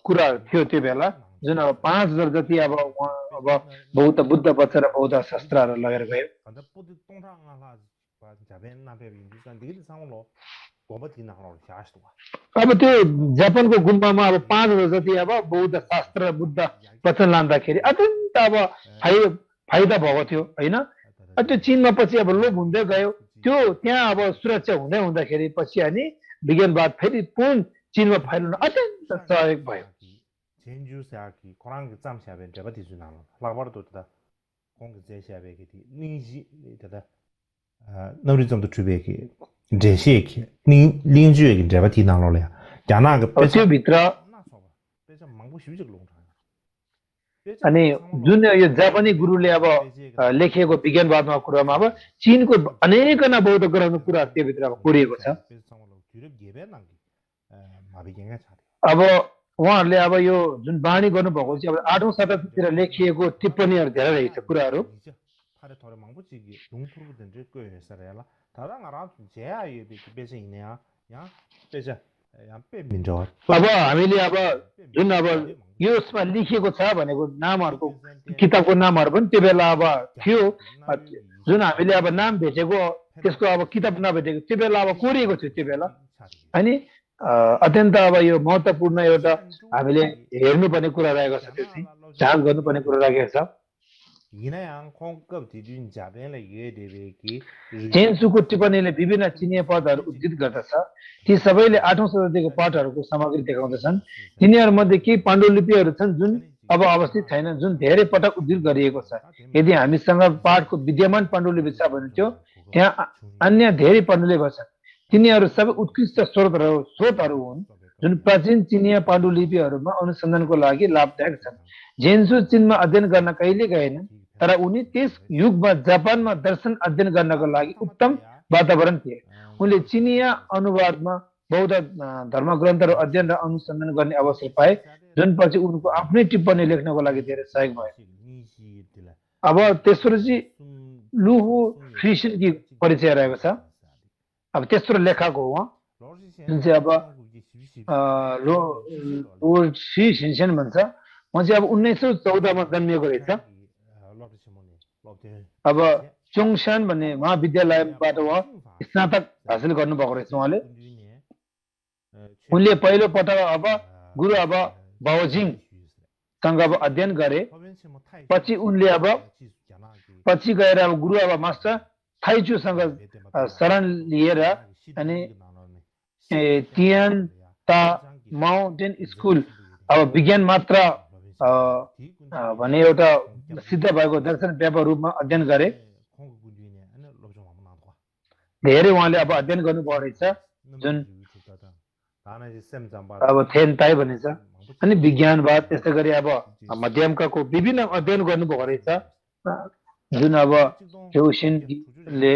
कुराहरू थियो त्यो बेला जुन अब 5000 जति अब बुद्ध बच्चा र बौद्ध शास्त्रहरू लगेर गयो अब त्यो जापानको गुम्बामा अब 5000 जति अब बौद्ध शास्त्र र बुद्ध वचन लाँदाखेरि अत्यन्त अब फाइदा भएको थियो हैन त्यो चीनमा पछि अब लोप हुँदै गयो त्यो त्यहाँ अब सुरक्षा हुँदै हुँदाखेरि पछि अनि विज्ञानवाद फेरि पूर्ण चीनमा फैलिन अत्यन्त सहयोग भयो त्यो भित्र अनि जुन यो जापानी गुरुले अब लेखेको विज्ञानवादमा कुरामा अब चीनको अनेकन बौद्ध ग्रन्थ कुरा त्यो भित्र अब कोरिएको छ अब उहाँहरूले अब यो जुन बाणी गर्नुभएको चाहिँ अब 8औं शताब्दीतिर लेखिएको टिप्पणीहरू धेरै रहेछ कुराहरू अब हामीले अब जुन अब यसमा लेखिएको छ भनेको नामहरूको किताबको नामहरू पनि त्यो बेला अब थियो जुन हामीले अब नाम भेटेको त्यसको अब किताब नभेटेको त्यो बेला अब कोरिएको थियो त्यो बेला अनि अत्यन्त अब यो महत्त्वपूर्ण एउटा हामीले हेर्नुपर्ने कुरा रहेको छ त्यो चाहिँ जाँच गर्नुपर्ने कुरा राखेको छ चेन्सुको टिप्पणीले विभिन्न चिनिया पदहरू उद्धृत गर्दछ ती सबैले 8औं शताब्दीको पाठहरूको सामग्री देखाउँदछन् तिनीहरूमध्ये केही पाण्डुलिपिहरू छन् जुन अब अवस्थित छैनन् जुन धेरै पटक उद्धृत गरिएको छ यदि हामीसँग पाठको विद्यमान पाण्डुलिपि छ भने त्यो त्यहाँ अन्य धेरै पाण्डुलिपिहरू छन् तिनीहरू सबै उत्कृष्ट स्रोतहरू हुन् जुन प्राचीन चिनिया पाण्डुलिपिहरूमा अनुसन्धानको लागि लाभदायक छन् जेन्सु चीनमा अध्ययन गर्न कहिले गएनन् तर उनी त्यस युगमा जापानमा दर्शन अध्ययन गर्नको लागि उत्तम वातावरण थिए उनले चिनिया अनुवादमा बौद्ध धर्मग्रन्थहरू अध्ययन र अनुसन्धान गर्ने अवसर पाए जुन पछि उनको आफ्नै टिप्पणी लेख्नको लागि धेरै सहयोग भयो अब तेस्रो चाहिँ लुहु फ्रिसनकी परिचय रहेको छ अब तेस्रो लेखक हो उहाँ जुन चाहिँ अब लोर्ड सी सिन्सेन भन्छ उहाँ चाहिँ अब 1914 मा जन्मिएको रहेछ अब चोङसान भन्ने महाविद्यालयबाट उहाँ स्नातक हासिल गर्नुभएको रहेछ उहाँले उनले पहिलो पटक अब गुरु अब बाओजिङ सँग अब अध्ययन गरे पछि उनले अब पछि गएर अब गुरु अब मास्टर थाइचु सँग शरण लिएर अनि तियान ता माउन्टेन स्कुल अब विज्ञान मात्र भने एउटा सिद्ध भएको दर्शन व्यापक रूपमा अध्ययन गरे धेरै उहाँले अब अध्ययन गर्नुभएको रहेछ जुन अब थेन ताई भनिन्छ अनि विज्ञानवाद त्यस्तै गरी अब मध्यमकाको विभिन्न अध्ययन गर्नुभएको रहेछ जुन अब ह्युसिनले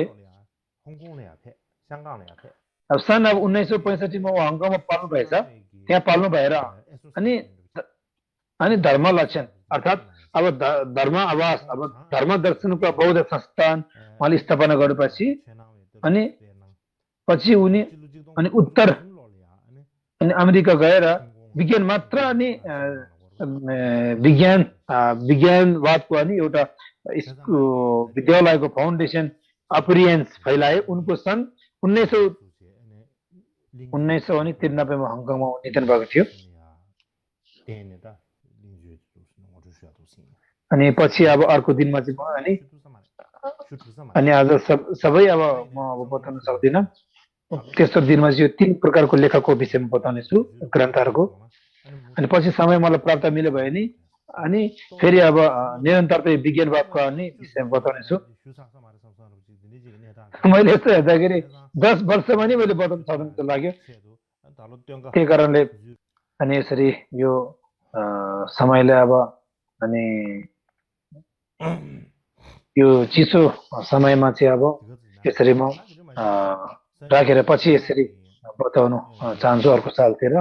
अब सन् अब 1965 मा हङकङमा पाल्नु भएछ त्यहाँ पाल्नु भएर अनि धर्म लक्षण अर्थात् अब धर्म आवास अब धर्म दर्शनको बौद्ध संस्थान उहाँले स्थापना गरेपछि अनि पछि उनी अनि उत्तर अनि अमेरिका गएर विज्ञान मात्र अनि विज्ञानवादको अनि एउटा विद्यालयको फाउन्डेसन अपिरियन्स फैलाए उनको सन् 1993 मा हङकङमा निधन भएको थियो अनि पछि अब अर्को दिनमा चाहिँ अनि आज सबै अब म अब बताउन सक्दिनँ तेस्रो दिनमा चाहिँ यो 3 प्रकारको लेखकको विषयमा बताउने छु ग्रन्थहरूको अनि पछि समय मलाई प्राप्त मिल्यो भयो नि अनि फेरि अब निरन्तरता विज्ञानवादको अनि विषयमा बताउने छु मैले यस्तो हेर्दाखेरि 10 वर्षमा नि मैले बताउन सक्नु जस्तो लाग्यो त्यही कारणले अनि यसरी यो समयले अब अनि यो चिसो समयमा चाहिँ अब यसरी म राखेर पछि यसरी बताउन चाहन्छु अर्को सालतिर